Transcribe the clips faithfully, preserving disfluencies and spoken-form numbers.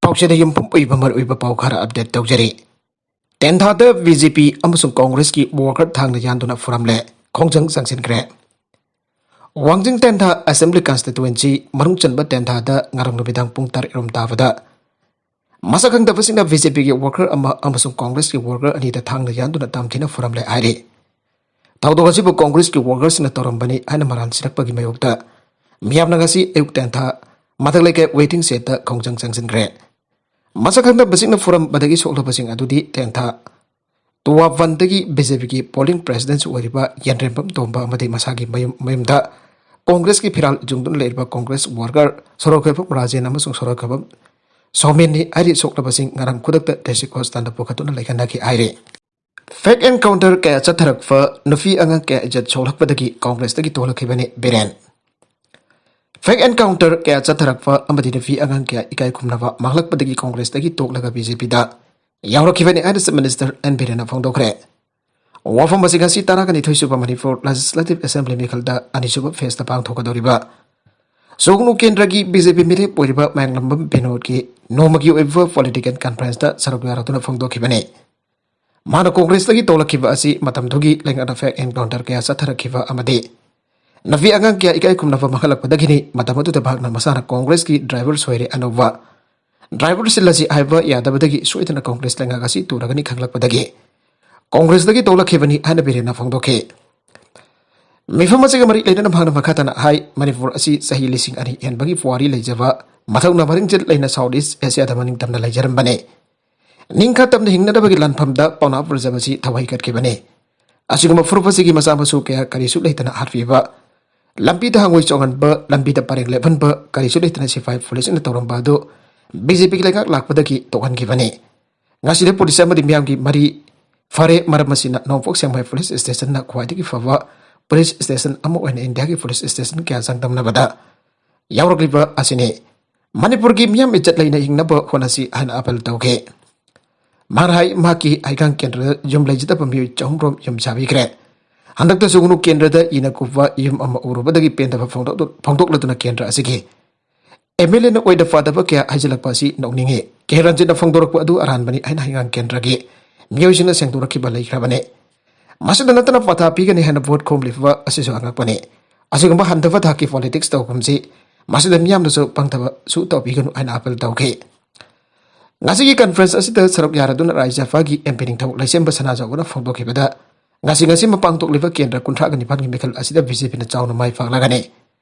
ꯄꯥꯎꯆꯦꯗ ꯌꯨꯝꯐꯝ ꯑꯣꯏꯕ ꯃꯔꯨꯑꯣꯏꯕ ꯄꯥꯎ ꯈꯔ ꯑꯞꯗꯦꯠ ꯇꯧꯖꯔꯤ꯫ ꯇꯦꯟꯊꯥꯗ ꯕꯤ ꯖꯦ ꯄꯤ ꯑꯃꯁꯨꯡ ꯀꯣꯡꯒ꯭ꯔꯦꯁꯀꯤ ꯋꯥꯔꯀꯔ ꯊꯥꯡꯅ ꯌꯥꯟꯗꯨꯅ ꯐꯨꯔꯝꯂꯦ, ꯈꯣꯡꯖꯪ ꯆꯪꯁꯤꯟꯈ꯭ꯔꯦ꯫ ꯋꯥꯡꯖꯤꯡ ꯇꯦꯟꯊꯥ ꯑꯦꯁꯦꯝꯕ꯭ꯂꯤ ꯀꯟꯁꯇꯤꯇ꯭ꯋꯦꯟꯁꯤ ꯃꯅꯨꯡ ꯆꯟꯕ ꯇꯦꯟꯊꯥꯗ ꯉꯔꯥꯡ ꯅꯨꯃꯤꯗꯥꯡ ꯄꯨꯡ ꯇꯔꯦꯠ ꯔꯣꯝ ꯇꯥꯕꯗ ꯃꯁꯛ ꯈꯪꯗꯕꯁꯤꯡꯅ ꯕꯤ ꯖꯦ ꯄꯤꯒꯤ ꯋꯥꯔꯀꯔ ꯑꯃ ꯑꯃꯁꯨꯡ ꯀꯣꯡꯒ꯭ꯔꯦꯁꯀꯤ ꯋꯥꯔꯀꯔ ꯑꯅꯤꯗ ꯊꯥꯡꯅ ꯌꯥꯟꯗꯨꯅ ꯇꯝꯊꯤꯅ ꯐꯨꯔꯝꯂꯦ ꯍꯥꯏꯔꯤ꯫ ꯊꯧꯗꯣꯛ ꯑꯁꯤꯕꯨ ꯀꯣꯡꯒ꯭ꯔꯦꯁꯀꯤ ꯋꯥꯔꯀꯔꯁꯤꯡꯅ ꯇꯧꯔꯝꯕꯅꯤ ꯍꯥꯏꯅ ꯃꯔꯥꯜ ꯁꯤꯔꯛꯄꯒꯤ ꯃꯥꯌꯣꯛꯇ ꯃꯤꯌꯥꯝꯅ ꯉꯁꯤ ꯑꯌꯨꯛ ꯇꯦꯟꯊꯥ ꯃꯊꯛ ꯂꯩꯀꯥꯏ ꯋꯦꯇꯤꯡ ꯁꯦꯗꯇ ꯈꯣꯡꯖꯪ ꯆꯪꯁꯤꯟꯈ꯭ꯔꯦ꯫ ꯃꯁꯛ ꯈꯪꯗꯕꯁꯤꯡꯅ ꯐꯨꯔꯝꯕꯗꯒꯤ ꯁꯣꯛꯂꯕꯁꯤꯡ ꯑꯗꯨꯗꯤ ꯇꯦꯟꯊꯥ ꯇꯨꯋꯥꯕꯟꯗꯒꯤ ꯕꯤ ꯖꯦ ꯄꯤꯒꯤ ꯄꯣꯂꯤꯡ ꯄ꯭ꯔꯦꯁꯤꯗꯦꯟꯁꯨ ꯑꯣꯏꯔꯤꯕ ꯌꯦꯟꯔꯦꯝꯕꯝ ꯇꯣꯝꯕ ꯑꯃꯗꯤ ꯃꯁꯥꯒꯤ ꯃꯌꯨꯝ, ꯃꯌꯨꯝꯗ ꯀꯣꯡꯒ꯭ꯔꯦꯁꯀꯤ ꯐꯤꯔꯥꯜ ꯌꯨꯡꯗꯨꯅ ꯂꯩꯔꯤꯕ ꯀꯣꯡꯒ꯭ꯔꯦꯁ ꯋꯥꯔꯀꯔ ꯁꯣꯔꯣꯛꯈꯣꯏꯕꯝ ꯔꯥꯖꯦꯟ ꯑꯃꯁꯨꯡ ꯁꯣꯔꯣꯛꯈꯣꯏꯕꯝ ꯁꯣꯃꯦꯟꯅꯤ ꯍꯥꯏꯔꯤ ꯁꯣꯛꯂꯕꯁꯤꯡ ꯉꯔꯥꯡ ꯈꯨꯗꯛꯇ ꯗꯤꯁꯇ꯭ꯔꯤꯛ ꯍꯣꯁꯄꯤꯇꯥꯜꯗ ꯄꯨꯈꯠꯇꯨꯅ ꯂꯩꯈꯠꯅꯈꯤ ꯍꯥꯏꯔꯤ꯫ ꯐꯦꯛ ꯑꯦꯟꯀꯥꯎꯟꯇꯔ ꯀꯌꯥ ꯆꯠꯊꯔꯛꯄ, ꯅꯨꯄꯤ ꯑꯉꯥꯡ ꯀꯌꯥ ꯏꯖꯠ ꯁꯣꯛꯂꯛꯄꯗꯒꯤ ꯀꯣꯡꯒ꯭ꯔꯦꯁꯇꯒꯤ ꯇꯣꯛꯂꯛꯈꯤꯕꯅꯤ ꯕꯤꯔꯦꯟ꯫ ꯐꯦꯛ ꯑꯦꯟꯀꯥꯎꯟꯇꯔ ꯀꯌꯥ ꯆꯠꯊꯔꯛꯄ ꯑꯃꯗꯤ ꯅꯨꯄꯤ ꯑꯉꯥꯡ ꯀꯌꯥ ꯏꯀꯥꯏ ꯈꯨꯝꯅꯕ ꯃꯥꯡꯂꯛꯄꯗꯒꯤ ꯀꯣꯡꯒ꯭ꯔꯦꯁꯇꯒꯤ ꯇꯣꯛꯂꯒ ꯕꯤ ꯖꯦ ꯄꯤꯗ ꯌꯥꯎꯔꯛꯈꯤꯕꯅꯤ ꯍꯥꯏꯅ ꯆꯤꯐ ꯃꯤꯅꯤꯁꯇꯔ ꯑꯦꯟ ꯕꯤꯔꯦꯟꯅ ꯐꯣꯡꯗꯣꯛꯈ꯭ꯔꯦ꯫ ꯋꯥꯐꯝ ꯑꯁꯤ ꯉꯁꯤ ꯇꯔꯥꯒ ꯅꯤꯊꯣꯏ ꯁꯨꯕ ꯃꯅꯤꯄꯨꯔ ꯂꯦꯖꯤꯁꯂꯦꯇꯤꯚ ꯑꯦꯁꯦꯝꯕ꯭ꯂꯤ ꯃꯤꯈꯜꯗ ꯑꯅꯤꯁꯨꯕ ꯐꯦꯁꯇ ꯄꯥꯡꯊꯣꯛꯀꯗꯧꯔꯤꯕ ꯁꯨꯒꯅꯨ ꯀꯦꯟꯗ꯭ꯔꯒꯤ ꯕꯤ ꯖꯦ ꯄꯤ ꯃꯤꯔꯦꯞ ꯑꯣꯏꯔꯤꯕ ꯃꯌꯥꯡꯂꯝꯕꯝ ꯕꯤꯅꯣꯗꯀꯤ ꯅꯣꯡꯃꯒꯤ ꯑꯣꯏꯕ ꯄꯣꯂꯤꯇꯤꯀꯦꯜ ꯀꯟꯐꯔꯦꯟꯁꯇ ꯁꯔꯨꯛ ꯌꯥꯔꯛꯇꯨꯅ ꯐꯣꯡꯗꯣꯛꯈꯤꯕꯅꯤ꯫ ꯃꯥꯅ ꯀꯣꯡꯒ꯭ꯔꯦꯁꯇꯒꯤ ꯇꯣꯛꯂꯛꯈꯤꯕ ꯑꯁꯤ ꯃꯇꯝꯗꯨꯒꯤ ꯂꯩꯉꯥꯛꯅ ꯐꯦꯛ ꯑꯦꯟꯀꯥꯎꯟꯇꯔ ꯀꯌꯥ ꯆꯠꯊꯔꯛꯈꯤꯕ ꯑꯃꯗꯤ ꯅꯨꯄꯤ ꯑꯉꯥꯡ ꯀꯌꯥ ꯏꯀꯥꯏ ꯈꯨꯝꯅꯕ ꯃꯥꯡꯍꯜꯂꯛꯄꯗꯒꯤꯅꯤ꯫ ꯃꯇꯝ ꯑꯗꯨꯗ ꯃꯍꯥꯛꯅ ꯃꯁꯥꯅ ꯀꯣꯡꯒ꯭ꯔꯦꯁꯀꯤ ꯗ꯭ꯔꯥꯏꯚꯔ ꯁꯣꯏꯔꯦ ꯑꯅꯧꯕ ꯗ꯭ꯔꯥꯏꯚꯔ ꯁꯤꯜꯂꯁꯤ ꯍꯥꯏꯕ ꯌꯥꯗꯕꯗꯒꯤ ꯁꯣꯏꯗꯅ ꯀꯣꯡꯒ꯭ꯔꯦꯁ ꯂꯩꯉꯥꯛ ꯑꯁꯤ ꯇꯨꯔꯒꯅꯤ ꯈꯪꯂꯛꯄꯗꯒꯤ ꯀꯣꯡꯒ꯭ꯔꯦꯁꯇꯒꯤ ꯇꯣꯛꯂꯛꯈꯤꯕꯅꯤ ꯍꯥꯏꯅ ꯕꯤꯔꯦꯟꯅ ꯐꯣꯡꯗꯣꯛꯈꯤ꯫ ꯃꯤꯐꯝ ꯑꯁꯤꯒ ꯃꯔꯤ ꯂꯩꯅꯅ ꯃꯍꯥꯛꯅ ꯃꯈꯥ ꯇꯥꯅ ꯍꯥꯏ, ꯃꯅꯤꯄꯨꯔ ꯑꯁꯤ ꯆꯍꯤ ꯂꯤꯁꯤꯡ ꯑꯅꯤ ꯍꯦꯟꯕꯒꯤ ꯄꯨꯋꯥꯔꯤ ꯂꯩꯖꯕ, ꯃꯊꯧꯅ ꯃꯔꯤꯡ ꯆꯦꯠ ꯂꯩꯅ ꯁꯥꯎꯠ ꯏꯁ ꯑꯦꯁꯤꯌꯥꯗ ꯃꯅꯤꯡ ꯇꯝꯅ ꯂꯩꯖꯔꯝꯕꯅꯤ꯫ ꯅꯤꯡꯈꯥ ꯇꯝꯅ ꯍꯤꯡꯅꯅꯕꯒꯤ ꯂꯥꯟꯐꯝꯗ ꯄꯥꯎꯅꯥ ꯄꯨꯔꯖꯕꯁꯤ ꯊꯋꯥꯏ ꯀꯠꯈꯤꯕꯅꯤ꯫ ꯑꯁꯤꯒꯨꯝꯕ ꯐꯨꯔꯨꯞ ꯑꯁꯤꯒꯤ ꯃꯆꯥ ꯃꯁꯨ ꯀꯌꯥ ꯀꯔꯤꯁꯨ ꯂꯩꯇꯅ ꯍꯥꯠꯄꯤꯕ, ꯂꯝꯕꯤꯗ ꯍꯪꯉꯣꯏ ꯆꯣꯡꯍꯟꯕ, ꯂꯝꯕꯤꯗ ꯄꯔꯦꯡ ꯂꯦꯞꯍꯟꯕ, ꯀꯔꯤꯁꯨ ꯂꯩꯇꯅ ꯁꯤꯐꯥꯏ ꯄꯨꯂꯤꯁꯅ ꯇꯧꯔꯝꯕ ꯑꯗꯨ ꯕꯤ ꯖꯦ ꯄꯤꯒꯤ ꯂꯩꯉꯥꯛ ꯂꯥꯛꯄꯗꯒꯤ ꯇꯣꯛꯍꯟꯈꯤꯕꯅꯤ꯫ ꯉꯁꯤꯗꯤ ꯄꯨꯂꯤꯁ ꯑꯃꯗꯤ ꯃꯤꯌꯥꯝꯒꯤ ꯃꯔꯤ ꯐꯔꯦ꯫ ꯃꯔꯝ ꯑꯁꯤꯅ ꯅꯣꯡꯄꯣꯛ ꯁꯦꯡꯃꯥꯏ ꯄꯨꯂꯤꯁ ꯁ꯭ꯇꯦꯁꯟꯅ ꯈ꯭ꯋꯥꯏꯗꯒꯤ ꯐꯕ ꯄꯨꯂꯤꯁ ꯁ꯭ꯇꯦꯁꯟ ꯑꯃ ꯑꯣꯏꯅ ꯏꯟꯗꯤꯌꯥꯒꯤ ꯄꯨꯂꯤꯁ ꯁ꯭ꯇꯦꯁꯟ ꯀꯌꯥ ꯆꯥꯡꯗꯝꯅꯕꯗ ꯌꯥꯎꯔꯛꯂꯤꯕ ꯑꯁꯤꯅꯤ꯫ ꯃꯅꯤꯄꯨꯔꯒꯤ ꯃꯤꯌꯥꯝ ꯏꯖꯠ ꯂꯩꯅ ꯍꯤꯡꯅꯕ ꯍꯣꯠꯅꯁꯤ ꯍꯥꯏꯅ ꯑꯄꯤꯜ ꯇꯧꯈꯤ꯫ ꯃꯥꯅ ꯍꯥꯏ, ꯃꯍꯥꯛꯀꯤ ꯍꯩꯉꯥꯡ ꯀꯦꯟꯗ꯭ꯔꯗ ꯌꯨꯝ ꯂꯩꯖꯗꯕ ꯃꯤꯑꯣꯏ ꯆꯍꯨꯝ ꯔꯣꯝ ꯌꯨꯝ ꯁꯥꯕꯤꯈ꯭ꯔꯦ꯫ ꯍꯟꯗꯛꯇꯁꯨ ꯁꯨꯒꯅꯨ ꯀꯦꯟꯗ꯭ꯔꯗ ꯏꯅ ꯀꯨꯞꯄ ꯌꯨꯝ ꯑꯃ ꯎꯔꯨꯕꯗꯒꯤ ꯄꯦꯟꯗꯕ ꯐꯣꯡꯗꯣꯛ-, ꯐꯣꯡꯗꯣꯛꯂꯗꯨꯅ ꯀꯦꯟꯗ꯭ꯔ ꯑꯁꯤꯒꯤ ꯑꯦꯝ ꯑꯦꯜ ꯑꯦꯅ ꯑꯣꯏꯗ ꯄꯥꯗꯕ ꯀꯌꯥ ꯍꯥꯏꯖꯤꯜꯂꯛꯄ ꯑꯁꯤ ꯅꯣꯛꯅꯤꯡꯉꯤ꯫ ꯀꯦ ꯔꯟꯖꯤꯠꯅ ꯐꯣꯡꯗꯣꯔꯛꯄ ꯑꯗꯨ ꯑꯔꯥꯟꯕꯅꯤ ꯍꯥꯏꯅ ꯍꯩꯉꯥꯡ ꯀꯦꯟꯗ꯭ꯔꯒꯤ ꯃꯤꯑꯣꯏꯁꯤꯡꯅ ꯁꯦꯡꯗꯣꯔꯛꯈꯤꯕ ꯂꯩꯈ꯭ꯔꯕꯅꯤ꯫ ꯃꯁꯤꯗ ꯅꯠꯇꯅ ꯄꯊꯥ ꯄꯤꯒꯅꯤ ꯍꯥꯏꯅ ꯚꯣꯠ ꯈꯣꯝꯂꯤꯕ ꯑꯁꯤꯁꯨ ꯑꯉꯛꯄꯅꯤ꯫ ꯑꯁꯤꯒꯨꯝꯕ ꯍꯟꯊꯕ ꯊꯥꯛꯀꯤ ꯄꯣꯂꯤꯇꯤꯛꯁ ꯇꯧꯐꯝꯁꯤ ꯃꯁꯤꯗ ꯃꯤꯌꯥꯝꯅꯁꯨ ꯄꯪꯊꯕꯁꯨ ꯇꯧꯕꯤꯒꯅꯨ ꯍꯥꯏꯅ ꯑꯥꯄꯤꯜ ꯇꯧꯈꯤ꯫ ꯉꯁꯤꯒꯤ ꯀꯟꯐꯔꯦꯟꯁ ꯑꯁꯤꯗ ꯁꯔꯨꯛ ꯌꯥꯔꯗꯨꯅ ꯔꯥꯖ꯭ꯌꯁꯚꯥꯒꯤ ꯑꯦꯝ ꯄꯤ ꯅꯤꯡꯊꯧ ꯂꯩꯁꯦꯝꯕ ꯁꯅꯥꯖꯥꯎꯕꯅ ꯐꯣꯡꯗꯣꯛꯈꯤꯕꯗ, ꯉꯁꯤ ꯉꯁꯤ ꯃꯄꯥꯡ ꯊꯣꯛꯂꯤꯕ ꯀꯦꯟꯗ꯭ꯔ ꯀꯨꯟꯊ꯭ꯔꯥꯒ ꯅꯤꯄꯥꯟꯒꯤ ꯃꯤꯈꯜ ꯑꯁꯤꯗ ꯕꯤ ꯖꯦ ꯄꯤꯅ ꯆꯥꯎꯅ ꯃꯥꯏ ꯄꯥꯛꯂꯒꯅꯤ꯫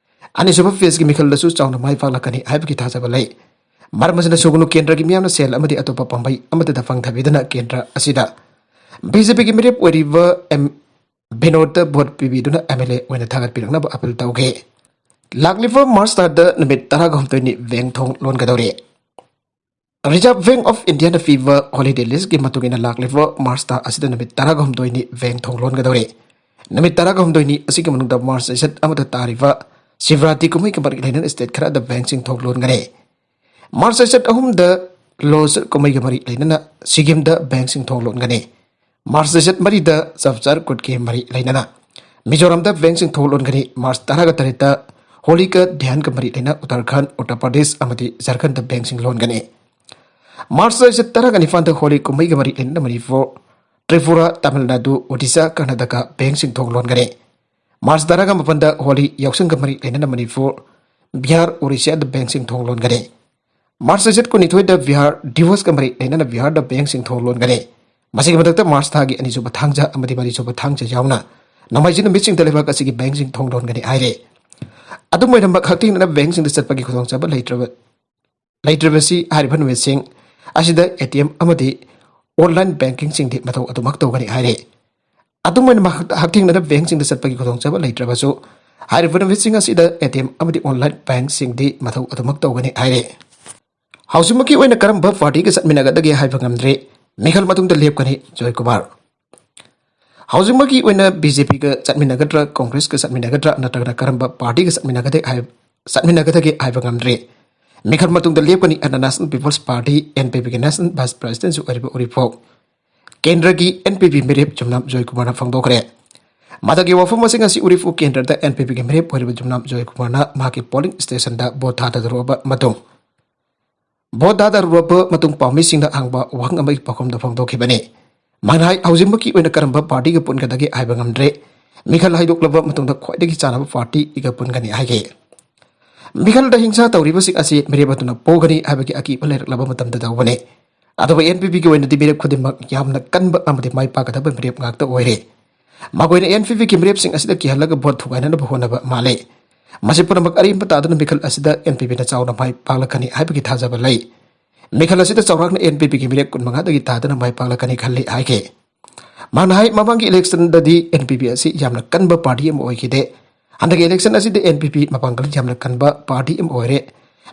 ꯑꯅꯤꯁꯨꯕ ꯐꯦꯖꯀꯤ ꯃꯤꯈꯜꯗꯁꯨ ꯆꯥꯎꯅ ꯃꯥꯏ ꯄꯥꯛꯂꯛꯀꯅꯤ ꯍꯥꯏꯕꯒꯤ ꯊꯥꯖꯕ ꯂꯩ꯫ ꯃꯔꯝ ꯑꯁꯤꯅ ꯁꯨꯒꯅꯨ ꯀꯦꯟꯗ꯭ꯔꯒꯤ ꯃꯤꯌꯥꯝꯅ ꯁꯦꯜ ꯑꯃꯗꯤ ꯑꯇꯣꯞꯄ ꯄꯥꯝꯕꯩ ꯑꯃꯠꯇꯗ ꯐꯪꯊꯕꯤꯗꯅ ꯀꯦꯟꯗ꯭ꯔ ꯑꯁꯤꯗ ꯕꯤ ꯖꯦ ꯄꯤꯒꯤ ꯃꯤꯔꯦꯞ ꯑꯣꯏꯔꯤꯕ ꯑꯦꯝ ꯕꯤꯅꯣꯗꯇ ꯚꯣꯠ ꯄꯤꯕꯤꯗꯨꯅ ꯑꯦꯝ ꯑꯦꯜ ꯑꯦ ꯑꯣꯏꯅ ꯊꯥꯒꯠꯄꯤꯔꯛꯅꯕ ꯑꯄꯤꯜ ꯇꯧꯈꯤ꯫ ꯂꯥꯛꯂꯤꯕ ꯃꯥꯔꯆ ꯊꯥꯗ ꯅꯨꯃꯤꯠ ꯇꯔꯥꯒ ꯍꯨꯝꯗꯣꯏꯅꯤ ꯕꯦꯡ ꯊꯣꯡ ꯂꯣꯟꯒꯗꯧꯔꯤ꯫ ꯔꯤꯖꯔꯚ ꯕꯦꯡ ꯑꯣꯐ ꯏꯟꯗꯤꯌꯥꯅ ꯄꯤꯕ ꯍꯣꯂꯤꯗꯦ ꯂꯤꯁꯀꯤ ꯃꯇꯨꯡ ꯏꯟꯅ ꯂꯥꯛꯂꯤꯕ ꯃꯥꯔꯆ ꯊꯥ ꯑꯁꯤꯗ ꯅꯨꯃꯤꯠ ꯇꯔꯥꯒ ꯍꯨꯝꯗꯣꯏꯅꯤ ꯕꯦꯡ ꯊꯣꯡ ꯂꯣꯟꯒꯗꯧꯔꯤ꯫ ꯅꯨꯃꯤꯠ ꯇꯔꯥꯒ ꯍꯨꯝꯗꯣꯏꯅꯤ ꯑꯁꯤꯒꯤ ꯃꯅꯨꯡꯗ ꯃꯥꯔꯆ ꯆꯩꯆꯠ ꯑꯃꯗ ꯇꯥꯔꯤꯕ ꯁꯤꯕꯔꯥꯇꯤ ꯀꯨꯝꯍꯩꯒ ꯃꯔꯤ ꯂꯩꯅꯅ ꯁ꯭ꯇꯦꯠ ꯈꯔꯗ ꯕꯦꯡꯁꯤꯡ ꯊꯣꯡ ꯂꯣꯟꯒꯅꯤ꯫ ꯃꯥꯔꯆ ꯆꯩꯆꯠ ꯑꯍꯨꯝꯗ ꯂꯣꯁ ꯀꯨꯝꯍꯩꯒ ꯃꯔꯤ ꯂꯩꯅꯅ ꯁꯤꯛꯀꯤꯝꯗ ꯕꯦꯡꯁꯤꯡ ꯊꯣꯡ ꯂꯣꯟꯒꯅꯤ꯫ ꯃꯥꯔꯆ ꯆꯩꯆꯠ ꯃꯔꯤꯗ ꯆꯞꯆꯥꯔ ꯀꯨꯠꯀꯤ ꯃꯔꯤ ꯂꯩꯅꯅ ꯃꯤꯖꯣꯔꯥꯝꯗ ꯕꯦꯡꯁꯤꯡ ꯊꯣꯡ ꯂꯣꯟꯒꯅꯤ꯫ ꯃꯥꯔꯆ ꯇꯔꯥꯒ ꯇꯔꯦꯠꯇ ꯍꯣꯂꯤꯀ ꯙ꯭ꯌꯥꯟꯒ ꯃꯔꯤ ꯂꯩꯅ ꯎꯠꯇꯔꯈꯟꯗ, ꯎꯠꯇꯔ ꯄ꯭ꯔꯗꯦꯁ ꯑꯃꯗꯤ ꯖꯔꯈꯟꯗ ꯕꯦꯡꯁꯤꯡ ꯂꯣꯟꯒꯅꯤ꯫ ꯃꯥꯔꯆ ꯆꯩꯆꯠ ꯇꯔꯥꯒ ꯅꯤꯄꯥꯟꯗ ꯍꯣꯂꯤ ꯀꯨꯝꯍꯩꯒ ꯃꯔꯤ ꯂꯩꯅꯅ ꯃꯅꯤꯄꯨꯔ, ꯇ꯭ꯔꯤꯄꯨꯔꯥ, ꯇꯥꯃꯤꯜ ꯅꯥꯗꯨ, ꯑꯣꯗꯤꯁꯥ, ꯀꯔꯅꯥꯇꯀꯥ ꯕꯦꯡꯁꯤꯡ ꯊꯣꯡ ꯂꯣꯟꯒꯅꯤ꯫ ꯃꯥꯔꯆ ꯇꯔꯥꯒ ꯃꯥꯄꯟꯗ ꯍꯣꯂꯤ ꯌꯥꯎꯁꯪꯒ ꯃꯔꯤ ꯂꯩꯅꯅ ꯃꯅꯤꯄꯨꯔ, ꯕꯤꯍꯥꯔ, ꯑꯣꯔꯤꯁꯥꯗ ꯕꯦꯡꯁꯤꯡ ꯊꯣꯡ ꯂꯣꯟꯒꯅꯤ꯫ ꯃꯥꯔꯆ ꯆꯩꯆꯠ ꯀꯨꯟꯅꯤꯊꯣꯏꯗ ꯕꯤꯍꯥꯔ ꯗꯤꯚꯣꯔꯁꯀ ꯃꯔꯤ ꯂꯩꯅꯅ ꯕꯤꯍꯥꯔꯗ ꯕꯦꯡꯁꯤꯡ ꯊꯣꯡ ꯂꯣꯟꯒꯅꯤ꯫ ꯃꯁꯤꯒꯤ ꯃꯊꯛꯇ ꯃꯥꯔꯆ ꯊꯥꯒꯤ ꯑꯅꯤꯁꯨꯕ ꯊꯥꯡꯖ ꯑꯃꯗꯤ ꯃꯔꯤꯁꯨꯕ ꯊꯥꯡꯖ ꯌꯥꯎꯅ ꯅꯣꯡꯃꯥꯏꯖꯤꯡ ꯅꯨꯃꯤꯠꯁꯤꯡꯗ ꯂꯩꯕꯥꯛ ꯑꯁꯤꯒꯤ ꯕꯦꯡꯁꯤꯡ ꯊꯣꯡ ꯂꯣꯟꯒꯅꯤ ꯍꯥꯏꯔꯦ꯫ ꯑꯗꯨꯝ ꯑꯣꯏꯅꯃꯛ, ꯍꯛꯊꯦꯡꯅꯅ ꯕꯦꯡꯁꯤꯡꯗ ꯆꯠꯄꯒꯤ ꯈꯨꯗꯣꯡꯆꯥꯕ ꯂꯩꯇ꯭ꯔꯕ, ꯂꯩꯇ꯭ꯔꯕꯁꯤ ꯍꯥꯏꯔꯤꯕ ꯅꯨꯃꯤꯠꯁꯤꯡ ꯑꯁꯤꯗ ꯑꯦ ꯇꯤ ꯑꯦꯝ ꯑꯃꯗꯤ ꯑꯣꯟꯂꯥꯏꯟ ꯕꯦꯡꯀꯤꯡꯁꯤꯡꯗꯤ ꯃꯊꯧ ꯑꯗꯨꯃꯛ ꯇꯧꯒꯅꯤ ꯍꯥꯏꯔꯦ꯫ ꯑꯗꯨꯝ ꯑꯣꯏꯅꯃꯛ, ꯍꯛ-, ꯍꯛꯊꯦꯡꯅꯅ ꯕꯦꯡꯁꯤꯡꯗ ꯆꯠꯄꯒꯤ ꯈꯨꯗꯣꯡꯆꯥꯕ ꯂꯩꯇ꯭ꯔꯕꯁꯨ, ꯍꯥꯏꯔꯤꯕ ꯅꯨꯃꯤꯠꯁꯤꯡ ꯑꯁꯤꯗ ꯑꯦ ꯇꯤ ꯑꯦꯝ ꯑꯃꯗꯤ ꯑꯣꯟꯂꯥꯏꯟ ꯕꯦꯡꯁꯤꯡꯗꯤ ꯃꯊꯧ ꯑꯗꯨꯃꯛ ꯇꯧꯒꯅꯤ ꯍꯥꯏꯔꯦ꯫ ꯍꯧꯖꯤꯛꯃꯛꯀꯤ ꯑꯣꯏꯅ ꯀꯔꯝꯕ ꯄꯥꯔꯇꯤꯒ ꯆꯠꯃꯤꯟꯅꯒꯗꯒꯦ ꯍꯥꯏꯕ ꯉꯝꯗ꯭ꯔꯤ꯫ ꯃꯤꯈꯜ ꯃꯇꯨꯡꯗ ꯂꯦꯞꯀꯅꯤ, ꯖꯣꯏ ꯀꯨꯃꯥꯔ꯫ ꯍꯧꯖꯤꯛꯃꯛꯀꯤ ꯑꯣꯏꯅ ꯕꯤ ꯖꯦ ꯄꯤꯒ ꯆꯠꯃꯤꯟꯅꯒꯗ꯭ꯔꯥ, ꯀꯣꯡꯒ꯭ꯔꯦꯁꯀ ꯆꯠꯃꯤꯟꯅꯒꯗ꯭ꯔꯥ, ꯅꯠꯇ꯭ꯔꯒꯅ ꯀꯔꯝꯕ ꯄꯥꯔꯇꯤꯒ ꯆꯠꯃꯤꯟꯅꯒꯗꯒꯦ ꯍꯥꯏ-, ꯆꯠꯃꯤꯟꯅꯒꯗꯒꯦ ꯍꯥꯏꯕ ꯉꯝꯗ꯭ꯔꯤ꯫ ꯃꯤꯈꯜ ꯃꯇꯨꯡꯗ ꯂꯦꯞꯀꯅꯤ ꯍꯥꯏꯅ National People's Party, N P ꯄꯤꯒꯤ ꯅꯦꯁꯅꯦꯜ ꯚꯥꯏꯁ ꯄ꯭ꯔꯁꯤꯗꯦꯟꯁꯨ ꯑꯣꯏꯔꯤꯕ ꯎꯔꯤꯄꯣꯛ ꯀꯦꯟꯗ꯭ꯔꯒꯤ ꯑꯦꯟ ꯄꯤ ꯄꯤ ꯃꯤꯔꯦꯞ ꯆꯨꯝꯅꯥꯝ ꯖꯣꯏ ꯀꯨꯃꯥꯔꯅ ꯐꯣꯡꯗꯣꯛꯈ꯭ꯔꯦ꯫ ꯃꯊꯛꯀꯤ ꯋꯥꯐꯝ ꯑꯁꯤꯡ ꯑꯁꯤ ꯎꯔꯤꯄꯣꯛ ꯀꯦꯟꯗ꯭ꯔꯗ NPPꯒꯤ ꯃꯤꯔꯦꯞ ꯑꯣꯏꯔꯤꯕ ꯌꯨꯝꯅꯥꯝ ꯖꯣꯏ ꯀꯨꯃꯥꯔꯅ ꯃꯍꯥꯛꯀꯤ polling stationꯗ vote ꯊꯥꯗꯔꯨꯔꯕ ꯃꯇꯨꯡ, vote ꯊꯥꯗꯔꯨꯔꯕ ꯃꯇꯨꯡ ꯄꯥꯎꯃꯤꯁꯤꯡꯅ ꯍꯪꯕ ꯋꯥꯍꯪ ꯑꯃꯒꯤ ꯄꯥꯎꯈꯨꯝꯗ ꯐꯣꯡꯗꯣꯛꯈꯤꯕꯅꯤ꯫ ꯃꯥꯅ ꯍꯥꯏ, ꯍꯧꯖꯤꯛꯃꯛꯀꯤ ꯑꯣꯏꯅ ꯀꯔꯝꯕ partyꯒ ꯄꯨꯟꯒꯗꯒꯦ ꯍꯥꯏꯕ ꯉꯝꯗ꯭ꯔꯦ꯫ ꯃꯤꯈꯜ ꯍꯥꯏꯗꯣꯛꯂꯕ ꯃꯇꯨꯡꯗ ꯈ꯭ꯋꯥꯏꯗꯒꯤ ꯆꯥꯟꯅꯕ partyꯒ ꯄꯨꯟꯒꯅꯤ ꯍꯥꯏꯈꯤ꯫ ꯃꯤꯈꯜꯗ ꯍꯤꯡꯁꯥ ꯇꯧꯔꯤꯕꯁꯤꯡ ꯑꯁꯤ ꯃꯤꯔꯦꯞ ꯑꯗꯨꯅ ꯄꯣꯒꯅꯤ ꯍꯥꯏꯕꯒꯤ ꯑꯀꯤꯕ ꯂꯩꯔꯛꯂꯕ ꯃꯇꯝꯗ ꯇꯧꯕꯅꯤ꯫ ꯑꯗꯨꯕꯨ NPPꯒꯤ ꯑꯣꯏꯅꯗꯤ ꯃꯤꯔꯦꯞ ꯈꯨꯗꯤꯡꯃꯛ ꯌꯥꯝꯅ ꯀꯟꯕ ꯑꯃꯗꯤ ꯃꯥꯏ ꯄꯥꯛꯀꯗꯕ ꯃꯤꯔꯦꯞ ꯉꯥꯛꯇ ꯑꯣꯏꯔꯦ꯫ ꯃꯈꯣꯏꯅ NPPꯒꯤ ꯃꯤꯔꯦꯞꯁꯤꯡ ꯑꯁꯤꯗ ꯀꯤꯍꯜꯂꯒ vote ꯊꯨꯒꯥꯏꯅꯅꯕ ꯍꯣꯠꯅꯕ ꯃꯥꯜꯂꯤ꯫ ꯃꯁꯤ ꯄꯨꯝꯅꯃꯛ ꯑꯔꯦꯝꯕ ꯇꯥꯗꯨꯅ ꯃꯤꯈꯜ ꯑꯁꯤꯗ NPPꯅ ꯆꯥꯎꯅ ꯃꯥꯏ ꯄꯥꯛꯂꯛꯀꯅꯤ ꯍꯥꯏꯕꯒꯤ ꯊꯥꯖꯕ ꯂꯩ꯫ ꯃꯤꯈꯜ ꯑꯁꯤꯗ ꯆꯥꯎꯔꯥꯛꯅ NPPꯒꯤ ꯃꯤꯔꯦꯞ ꯀꯨꯟꯃꯉꯥꯗꯒꯤ ꯇꯥꯗꯅ ꯃꯥꯏ ꯄꯥꯛꯂꯛꯀꯅꯤ ꯈꯜꯂꯤ ꯍꯥꯏꯈꯤ꯫ ꯃꯥꯅ ꯍꯥꯏ, ꯃꯃꯥꯡꯒꯤ electionꯗꯗꯤ NPP ꯑꯁꯤ ꯌꯥꯝꯅ ꯀꯟꯕ party ꯑꯃ ꯑꯣꯏꯈꯤꯗꯦ꯫ ꯍꯟꯗꯛꯀꯤ election ꯑꯁꯤꯗꯤ NPP ꯃꯄꯥꯡꯒꯜ ꯌꯥꯝꯅ ꯀꯟꯕ party ꯑꯃ ꯑꯣꯏꯔꯦ꯫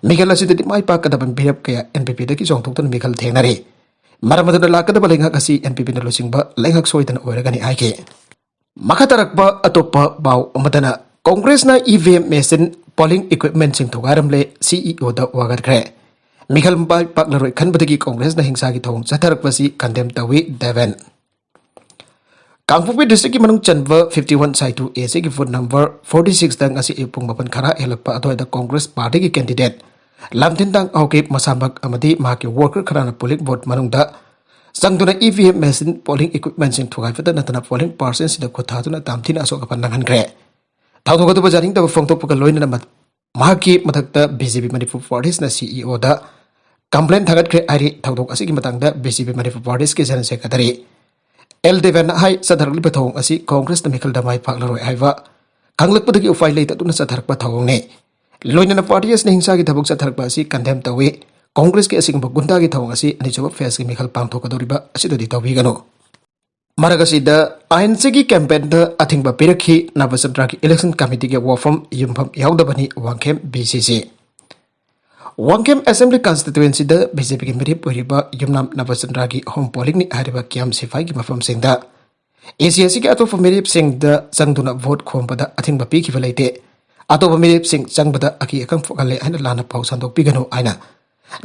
ꯃꯤꯈꯜ ꯑꯁꯤꯗꯗꯤ ꯃꯥꯏ ꯄꯥꯛꯀꯗꯕ ꯃꯤꯔꯦꯞ ꯀꯌꯥ NPPꯗꯒꯤ ꯆꯣꯡꯊꯣꯛꯇꯨꯅ ꯃꯤꯈꯜ ꯊꯦꯡꯅꯔꯤ꯫ ꯃꯔꯝ ꯑꯗꯨꯅ ꯂꯥꯛꯀꯗꯕ ꯂꯩꯉꯥꯛ ꯑꯁꯤ NPPꯅ ꯂꯨꯆꯤꯡꯕ ꯂꯩꯉꯥꯛ ꯁꯣꯏꯗꯅ ꯑꯣꯏꯔꯒꯅꯤ ꯍꯥꯏꯈꯤ꯫ ꯃꯈꯥ ꯇꯥꯔꯛꯄ ꯑꯇꯣꯞꯄ ꯄꯥꯎ ꯑꯃꯗꯅ, ꯀꯣꯡꯒ꯭ꯔꯦꯁꯅ EVM machine, polling equipmentꯁꯤꯡ ꯊꯨꯒꯥꯏꯔꯝꯂꯦ, CEOꯗ ꯋꯥꯀꯠꯈ꯭ꯔꯦ꯫ ꯃꯤꯈꯜ ꯃꯥꯏ ꯄꯥꯛꯂꯔꯣꯏ ꯈꯟꯕꯗꯒꯤ ꯀꯣꯡꯒ꯭ꯔꯦꯁꯅ ꯍꯤꯡꯁꯥꯒꯤ ꯊꯧꯑꯣꯡ ꯆꯠꯊꯔꯛꯄꯁꯤ condemn ꯇꯧꯏ, ꯗꯦꯕꯦꯟ꯫ ꯀꯥꯡꯄꯣꯛꯄꯤ districtꯀꯤ ꯃꯅꯨꯡ ꯆꯟꯕ fifty one Saitu ACꯒꯤ booth number forty sixꯇ ꯉꯁꯤ ꯑꯌꯨꯛ ꯄꯨꯡ ꯃꯥꯄꯟ ꯈꯔ ꯍꯦꯜꯂꯛꯄ ꯑꯗꯨꯋꯥꯏꯗ ꯀꯣꯡꯒ꯭ꯔꯦꯁ partyꯒꯤ candidate ꯂꯝꯊꯤꯟꯇꯥꯡ ꯍꯥꯎꯀꯤꯞ ꯃꯁꯥꯃꯛ ꯑꯃꯗꯤ ꯃꯍꯥꯛꯀꯤ worker ꯈꯔꯅ polling booth ꯃꯅꯨꯡꯗ ꯆꯪꯗꯨꯅ EVM machine, polling equipmentꯁꯤꯡ ꯊꯨꯒꯥꯏꯕꯇ ꯅꯠꯇꯅ polling personꯁꯤꯡꯗ ꯈꯨꯠ ꯊꯥꯗꯨꯅ ꯌꯥꯝ ꯊꯤꯅ ꯑꯁꯣꯛ ꯑꯄꯟ ꯅꯪꯍꯟꯈ꯭ꯔꯦ꯫ ꯊꯧꯗꯣꯛ ꯑꯗꯨꯕꯨ ꯌꯥꯅꯤꯡꯗꯕ ꯐꯣꯡꯗꯣꯛꯄꯒ ꯂꯣꯏꯅꯅ ꯃ-, ꯃꯍꯥꯛꯀꯤ ꯃꯊꯛꯇ BJP Manipur Forestꯅ CEOꯗ complaint ꯊꯥꯡꯒꯠꯈ꯭ꯔꯦ ꯍꯥꯏꯔꯤ꯫ ꯊꯧꯗꯣꯛ ꯑꯁꯤꯒꯤ ꯃꯇꯥꯡꯗ BJP Manipur Forestꯀꯤ General Secretary ꯑꯦꯜ ꯗꯦꯕꯦꯟꯅ ꯍꯥꯏ, ꯆꯠꯊꯔꯛꯂꯤꯕ ꯊꯧꯑꯣꯡ ꯑꯁꯤ ꯀꯣꯡꯒ꯭ꯔꯦꯁꯅ ꯃꯤꯈꯜꯗ ꯃꯥꯏ ꯄꯥꯛꯂꯔꯣꯏ ꯍꯥꯏꯕ ꯈꯪꯂꯛꯄꯗꯒꯤ ꯎꯄꯥꯏ ꯂꯩꯇꯗꯨꯅ ꯆꯠꯊꯔꯛꯄ ꯊꯧꯑꯣꯡꯅꯤ꯫ ꯂꯣꯏꯅꯅ party ꯑꯁꯤꯅ ꯍꯤꯡꯁꯥꯒꯤ ꯊꯕꯛ ꯆꯠꯊꯔꯛꯄ ꯑꯁꯤ condemn ꯇꯧꯏ꯫ ꯀꯣꯡꯒ꯭ꯔꯦꯁꯀꯤ ꯑꯁꯤꯒꯨꯝꯕ ꯒꯨꯟꯗꯥꯒꯤ ꯊꯧꯑꯣꯡ ꯑꯁꯤ ꯑꯅꯤꯁꯨꯕ phaseꯀꯤ ꯃꯤꯈꯜ ꯄꯥꯡꯊꯣꯛꯀꯗꯧꯔꯤꯕ ꯑꯁꯤꯗꯗꯤ ꯇꯧꯕꯤꯒꯅꯨ꯫ ꯃꯔꯛ ꯑꯁꯤꯗ INCꯒꯤ campaignꯗ ꯑꯊꯤꯡꯕ ꯄꯤꯔꯛꯈꯤ꯫ ꯅꯕꯆꯟꯗ꯭ꯔꯒꯤ election committeeꯒꯤ ꯋꯥꯐꯝ ꯌꯨꯝꯐꯝ ꯌꯥꯎꯗꯕꯅꯤ, ꯋꯥꯡꯈꯦꯝ BCC꯫ ꯋꯥꯡꯈꯦꯝ Assembly constituencyꯗ BJPꯒꯤ ꯃꯤꯔꯦꯞ ꯑꯣꯏꯔꯤꯕ ꯌꯨꯝꯅꯥꯝ ꯅꯕꯆꯟꯗ꯭ꯔꯒꯤ home pollingꯅꯤ ꯍꯥꯏꯔꯤꯕ camp ꯁꯤꯐꯥꯏꯒꯤ ꯃꯐꯝꯁꯤꯡꯗ ACSCꯒꯤ ꯑꯇꯣꯞꯄ ꯃꯤꯔꯦꯞꯁꯤꯡꯗ ꯆꯪꯗꯨꯅ vote ꯈꯣꯝꯕꯗ ꯑꯊꯤꯡꯕ ꯄꯤꯈꯤꯕ ꯂꯩꯇꯦ꯫ ꯑꯇꯣꯞꯄ ꯃꯤꯔꯦꯞꯁꯤꯡ ꯆꯪꯕꯗ ꯑꯀꯤ ꯑꯈꯪ ꯄꯣꯛꯍꯜꯂꯦ ꯍꯥꯏꯅ ꯂꯥꯟꯅ ꯄꯥꯎ ꯁꯟꯗꯣꯛꯄꯤꯒꯅꯨ ꯍꯥꯏꯅ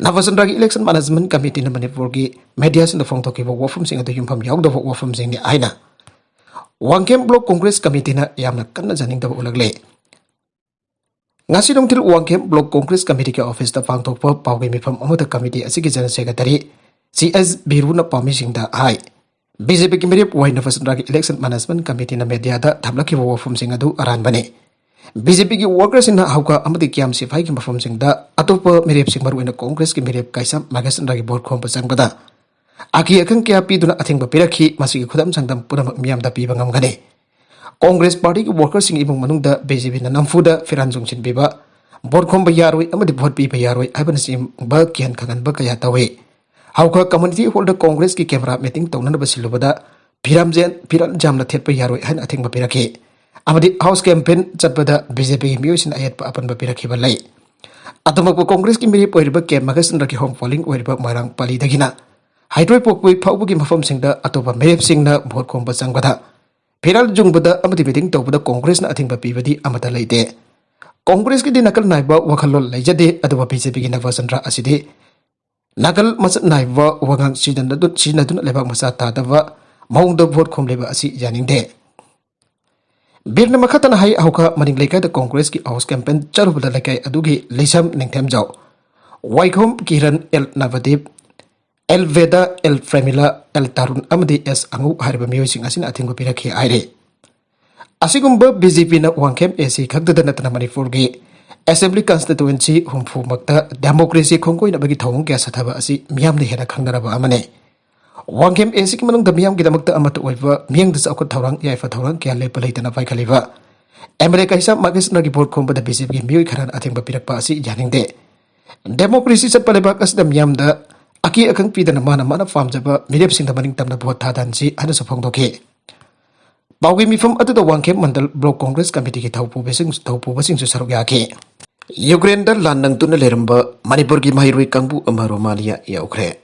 ꯅꯕꯆꯟꯗ꯭ꯔꯒꯤ election management committeeꯅ ꯃꯅꯤꯄꯨꯔꯒꯤ mediaꯁꯤꯡꯗ ꯐꯣꯡꯗꯣꯛꯈꯤꯕ ꯋꯥꯐꯝꯁꯤꯡ ꯑꯗꯨ ꯌꯨꯝꯐꯝ ꯌꯥꯎꯗꯕ ꯋꯥꯐꯝꯁꯤꯡꯅꯤ ꯍꯥꯏꯅ ꯋꯥꯡꯈꯦꯝ ꯕ꯭ꯂꯣꯛ ꯀꯣꯡꯒ꯭ꯔꯦꯁ ꯀꯃꯤꯇꯤꯅ ꯌꯥꯝꯅ ꯀꯟꯅ ꯌꯥꯅꯤꯡꯗꯕ ꯎꯠꯂꯛꯂꯦ꯫ ꯉꯁꯤ ꯅꯨꯡꯊꯤꯜ ꯋꯥꯡꯈꯦꯝ ꯕ꯭ꯂꯣꯛ ꯀꯣꯡꯒ꯭ꯔꯦꯁ ꯀꯃꯤꯇꯤꯒꯤ ꯑꯣꯐꯤꯁꯇ ꯄꯥꯡꯊꯣꯛꯄ ꯄꯥꯎꯒꯤ ꯃꯤꯐꯝ ꯑꯃꯗ ꯀꯃꯤꯇꯤ ꯑꯁꯤꯒꯤ ꯖꯦꯅꯔꯦꯜ ꯁꯦꯀ꯭ꯔꯦꯇꯔꯤ ꯁꯤ ꯑꯦꯁ ꯕꯤꯔꯨꯅ ꯄꯥꯎꯃꯤꯁꯤꯡꯗ ꯍꯥꯏ, ꯕꯤ ꯖꯦ ꯄꯤꯒꯤ ꯃꯤꯔꯦꯞ ꯋꯥꯏ ꯅꯕꯆꯟꯗ꯭ꯔꯒꯤ ꯏꯂꯦꯛꯁꯟ ꯃꯦꯅꯦꯖꯃꯦꯟꯠ ꯀꯃꯤꯇꯤꯅ ꯃꯦꯗꯤꯌꯥꯗ ꯊꯝꯂꯛꯈꯤꯕ ꯋꯥꯐꯝꯁꯤꯡ ꯑꯗꯨ ꯑꯔꯥꯟꯕꯅꯤ꯫ ꯕꯤ ꯖꯦ ꯄꯤꯒꯤ ꯋꯥꯔꯀꯔꯁꯤꯡꯅ ꯍꯧꯀꯥ ꯑꯃꯗꯤ ꯀꯤꯌꯥꯝ ꯁꯤꯐꯥꯏꯒꯤ ꯃꯐꯝꯁꯤꯡꯗ ꯑꯇꯣꯞꯄ ꯃꯤꯔꯦꯞꯁꯤꯡ, ꯃꯔꯨꯑꯣꯏꯅ ꯀꯣꯡꯒ꯭ꯔꯦꯁꯀꯤ ꯃꯤꯔꯦꯞ ꯀꯩꯁꯥꯝ ꯃꯥꯒꯦꯁꯟꯗ꯭ꯔꯒꯤ ꯚꯣꯠ ꯈꯣꯝꯕ ꯆꯪꯕꯗ ꯑꯀꯤ ꯑꯈꯪ ꯀꯌꯥ ꯄꯤꯗꯨꯅ ꯑꯊꯤꯡꯕ ꯄꯤꯔꯛꯈꯤ꯫ ꯃꯁꯤꯒꯤ ꯈꯨꯗꯝ ꯆꯥꯡꯗꯝ ꯄꯨꯝꯅꯃꯛ ꯃꯤꯌꯥꯝꯗ ꯄꯤꯕ ꯉꯝꯒꯅꯤ꯫ ꯀꯣꯡꯒ꯭ꯔꯦꯁ ꯄꯥꯔꯇꯤꯒꯤ ꯋꯥꯔꯀꯔꯁꯤꯡꯒꯤ ꯏꯃꯨꯡ ꯃꯅꯨꯡꯗ ꯕꯤ ꯖꯦ ꯄꯤꯅ ꯅꯝꯐꯨꯗ ꯐꯤꯔꯥꯜ ꯆꯨꯡꯁꯤꯟꯕꯤꯕ, ꯚꯣꯠ ꯈꯣꯝꯕ ꯌꯥꯔꯣꯏ ꯑꯃꯗꯤ ꯚꯣꯠ ꯄꯤꯕ ꯌꯥꯔꯣꯏ ꯍꯥꯏꯕꯅꯆꯤꯡꯕ ꯀꯤꯍꯟ ꯈꯪꯍꯟꯕ ꯀꯌꯥ ꯇꯧꯏ꯫ ꯍꯧꯈ ꯀꯝꯃ꯭ꯌꯨꯅꯤꯇꯤ ꯍꯣꯜꯗ ꯀꯣꯡꯒ꯭ꯔꯦꯁꯀꯤ ꯀꯦꯃꯦꯔꯥ ꯃꯤꯇꯤꯡ ꯇꯧꯅꯅꯕ ꯁꯤꯜꯂꯨꯕꯗ ꯐꯤꯔꯥꯝꯖꯦꯟ, ꯐꯤꯔꯥꯜ ꯌꯥꯝꯅ ꯊꯦꯠꯄ ꯌꯥꯔꯣꯏ ꯍꯥꯏꯅ ꯑꯊꯤꯡꯕ ꯄꯤꯔꯛꯈꯤ꯫ ꯑꯃꯗꯤ ꯍꯥꯎꯁ ꯀꯦꯝꯄꯦꯟ ꯆꯠꯄꯗ ꯕꯤ ꯖꯦ ꯄꯤꯒꯤ ꯃꯤꯑꯣꯏꯁꯤꯡꯅ ꯑꯌꯦꯠꯄ ꯑꯄꯟꯕ ꯄꯤꯔꯛꯈꯤꯕ ꯂꯩ꯫ ꯑꯗꯨꯃꯛꯄꯨ ꯀꯣꯡꯒ꯭ꯔꯦꯁꯀꯤ ꯃꯤꯔꯦꯞ ꯑꯣꯏꯔꯤꯕ ꯀꯦ ꯃꯥꯒꯦꯁꯟꯗ꯭ꯔꯒꯤ ꯍꯣꯝ ꯄꯣꯂꯤꯡ ꯑꯣꯏꯔꯤꯕ ꯃꯣꯏꯔꯥꯡ ꯄꯥꯂꯤꯗꯒꯤꯅ ꯍꯩꯗ꯭ꯔꯣꯏꯄꯣꯛꯄꯤ ꯐꯥꯎꯕꯒꯤ ꯃꯐꯝꯁꯤꯡꯗ ꯑꯇꯣꯞꯄ ꯃꯤꯔꯦꯞꯁꯤꯡꯅ ꯚꯣꯠ ꯈꯣꯝꯕ ꯆꯪꯕꯗ ꯐꯤꯔꯥꯜ ꯌꯨꯡꯕꯗ ꯑꯃꯗꯤ ꯃꯤꯇꯤꯡ ꯇꯧꯕꯗ ꯀꯣꯡꯒ꯭ꯔꯦꯁꯅ ꯑꯊꯤꯡꯕ ꯄꯤꯕꯗꯤ ꯑꯃꯠꯇ ꯂꯩꯇꯦ꯫ ꯀꯣꯡꯒ꯭ꯔꯦꯁꯀꯤꯗꯤ ꯅꯥꯀꯜ ꯅꯥꯏꯕ ꯋꯥꯈꯜꯂꯣꯟ ꯂꯩꯖꯗꯦ, ꯑꯗꯨꯕꯨ ꯕꯤ ꯖꯦ ꯄꯤꯒꯤ ꯅꯕꯆꯟꯗ꯭ꯔ ꯑꯁꯤꯗꯤ ꯅꯥꯀꯜ ꯃꯆꯠ ꯅꯥꯏꯕ ꯋꯥꯉꯥꯡ ꯁꯤꯖꯤꯟꯅꯗꯨ-, ꯁꯤꯖꯤꯟꯅꯗꯨꯅ ꯂꯩꯕꯥꯛ ꯃꯆꯥ ꯇꯥꯗꯕ ꯃꯑꯣꯡꯗ ꯚꯣꯠ ꯈꯣꯝꯂꯤꯕ ꯑꯁꯤ ꯌꯥꯅꯤꯡꯗꯦ꯫ ꯕꯤꯔꯅ ꯃꯈꯥ ꯇꯥꯅ ꯍꯥꯏ, ꯍꯧꯈ ꯃꯅꯤꯡ ꯂꯩꯀꯥꯏꯗ ꯀꯣꯡꯒ꯭ꯔꯦꯁꯀꯤ ꯍꯥꯎꯁ ꯀꯦꯝꯄꯦꯟ ꯆꯠꯂꯨꯕꯗ ꯂꯩꯀꯥꯏ ꯑꯗꯨꯒꯤ Leisham Ningthemjao, Waikhom Kiran, L Nabadeep, L Veda, L Premila, L Tarun ꯑꯃꯗꯤ ꯑꯦꯁ ꯑꯉꯨ ꯍꯥꯏꯔꯤꯕ ꯃꯤꯑꯣꯏꯁꯤꯡ ꯑꯁꯤꯅ ꯑꯊꯤꯡꯕ ꯄꯤꯔꯛꯈꯤ ꯍꯥꯏꯔꯤ꯫ ꯑꯁꯤꯒꯨꯝꯕ ꯕꯤ ꯖꯦ ꯄꯤꯅ ꯋꯥꯡꯈꯦꯝ ꯑꯦ ꯁꯤ ꯈꯛꯇꯗ ꯅꯠꯇꯅ ꯃꯅꯤꯄꯨꯔꯒꯤ ꯑꯦꯁꯦꯝꯕ꯭ꯂꯤ ꯀꯟꯁꯇꯤꯇꯨꯋꯦꯟꯁꯤ ꯍꯨꯝꯐꯨꯃꯛꯇ ꯗꯦꯃꯣꯀ꯭ꯔꯦꯁꯤ ꯈꯣꯡꯒꯣꯏꯅꯕꯒꯤ ꯊꯧꯑꯣꯡ ꯀꯌꯥ ꯆꯠꯊꯕ ꯑꯁꯤ ꯃꯤꯌꯥꯝꯅ ꯍꯦꯟꯅ ꯈꯪꯅꯔꯕ ꯑꯃꯅꯤ꯫ ꯋꯥꯡꯈꯦꯝ ꯑꯦ ꯁꯤꯒꯤ ꯃꯅꯨꯡꯗ ꯃꯤꯌꯥꯝꯒꯤꯗꯃꯛꯇ ꯑꯃꯠꯇ ꯑꯣꯏꯕ ꯃꯤꯌꯥꯝꯗ ꯆꯥꯎꯈꯠ ꯊꯧꯔꯥꯡ, ꯌꯥꯏꯐ ꯊꯧꯔꯥꯡ ꯀꯌꯥ ꯂꯦꯞꯄ ꯂꯩꯇꯅ ꯄꯥꯏꯈꯠꯂꯤꯕ ꯑꯦꯝ ꯑꯦꯜ ꯑꯦ ꯀꯩꯁꯥꯝ ꯃꯥꯒꯦꯁꯅꯔꯒꯤ ꯚꯣꯠ ꯈꯣꯝꯕꯗ ꯕꯤ ꯖꯦ ꯄꯤꯒꯤ ꯃꯤꯑꯣꯏ ꯈꯔꯅ ꯑꯊꯤꯡꯕ ꯄꯤꯔꯛꯄ ꯑꯁꯤ ꯌꯥꯅꯤꯡꯗꯦ꯫ ꯗꯦꯃꯣꯀ꯭ꯔꯦꯁꯤ ꯆꯠꯄ ꯂꯩꯕꯥꯛ ꯑꯁꯤꯗ ꯃꯤꯌꯥꯝꯗ ꯑꯀꯤ ꯑꯈꯪ ꯄꯤꯗꯅ ꯃꯥꯅ ꯃꯥꯅ ꯄꯥꯝꯖꯕ ꯃꯤꯔꯦꯞꯁꯤꯡꯗ ꯃꯅꯤꯡ ꯇꯝꯅ ꯚꯣꯠ ꯊꯥꯗꯍꯟꯁꯤ ꯍꯥꯏꯅꯁꯨ ꯐꯣꯡꯗꯣꯛꯈꯤ꯫ ꯄꯥꯎꯒꯤ ꯃꯤꯐꯝ ꯑꯗꯨꯗ ꯋꯥꯡꯈꯦꯝ ꯃꯟꯗꯜ ꯕ꯭ꯂꯣꯛ ꯀꯣꯡꯒ꯭ꯔꯦꯁ ꯀꯃꯤꯇꯤꯒꯤ ꯊꯧꯄꯨꯕꯁꯤꯡ-, ꯊꯧꯄꯨꯕꯁꯤꯡꯁꯨ ꯁꯔꯨꯛ ꯌꯥꯈꯤ꯫ ꯌꯨꯀ꯭ꯔꯦꯟꯗ ꯂꯥꯟ ꯅꯪꯗꯨꯅ ꯂꯩꯔꯝꯕ ꯃꯅꯤꯄꯨꯔꯒꯤ ꯃꯍꯩꯔꯣꯏ ꯀꯥꯡꯕꯨ ꯑꯃ ꯔꯣꯃꯥꯅꯤꯌꯥ ꯌꯧꯈ꯭ꯔꯦ꯫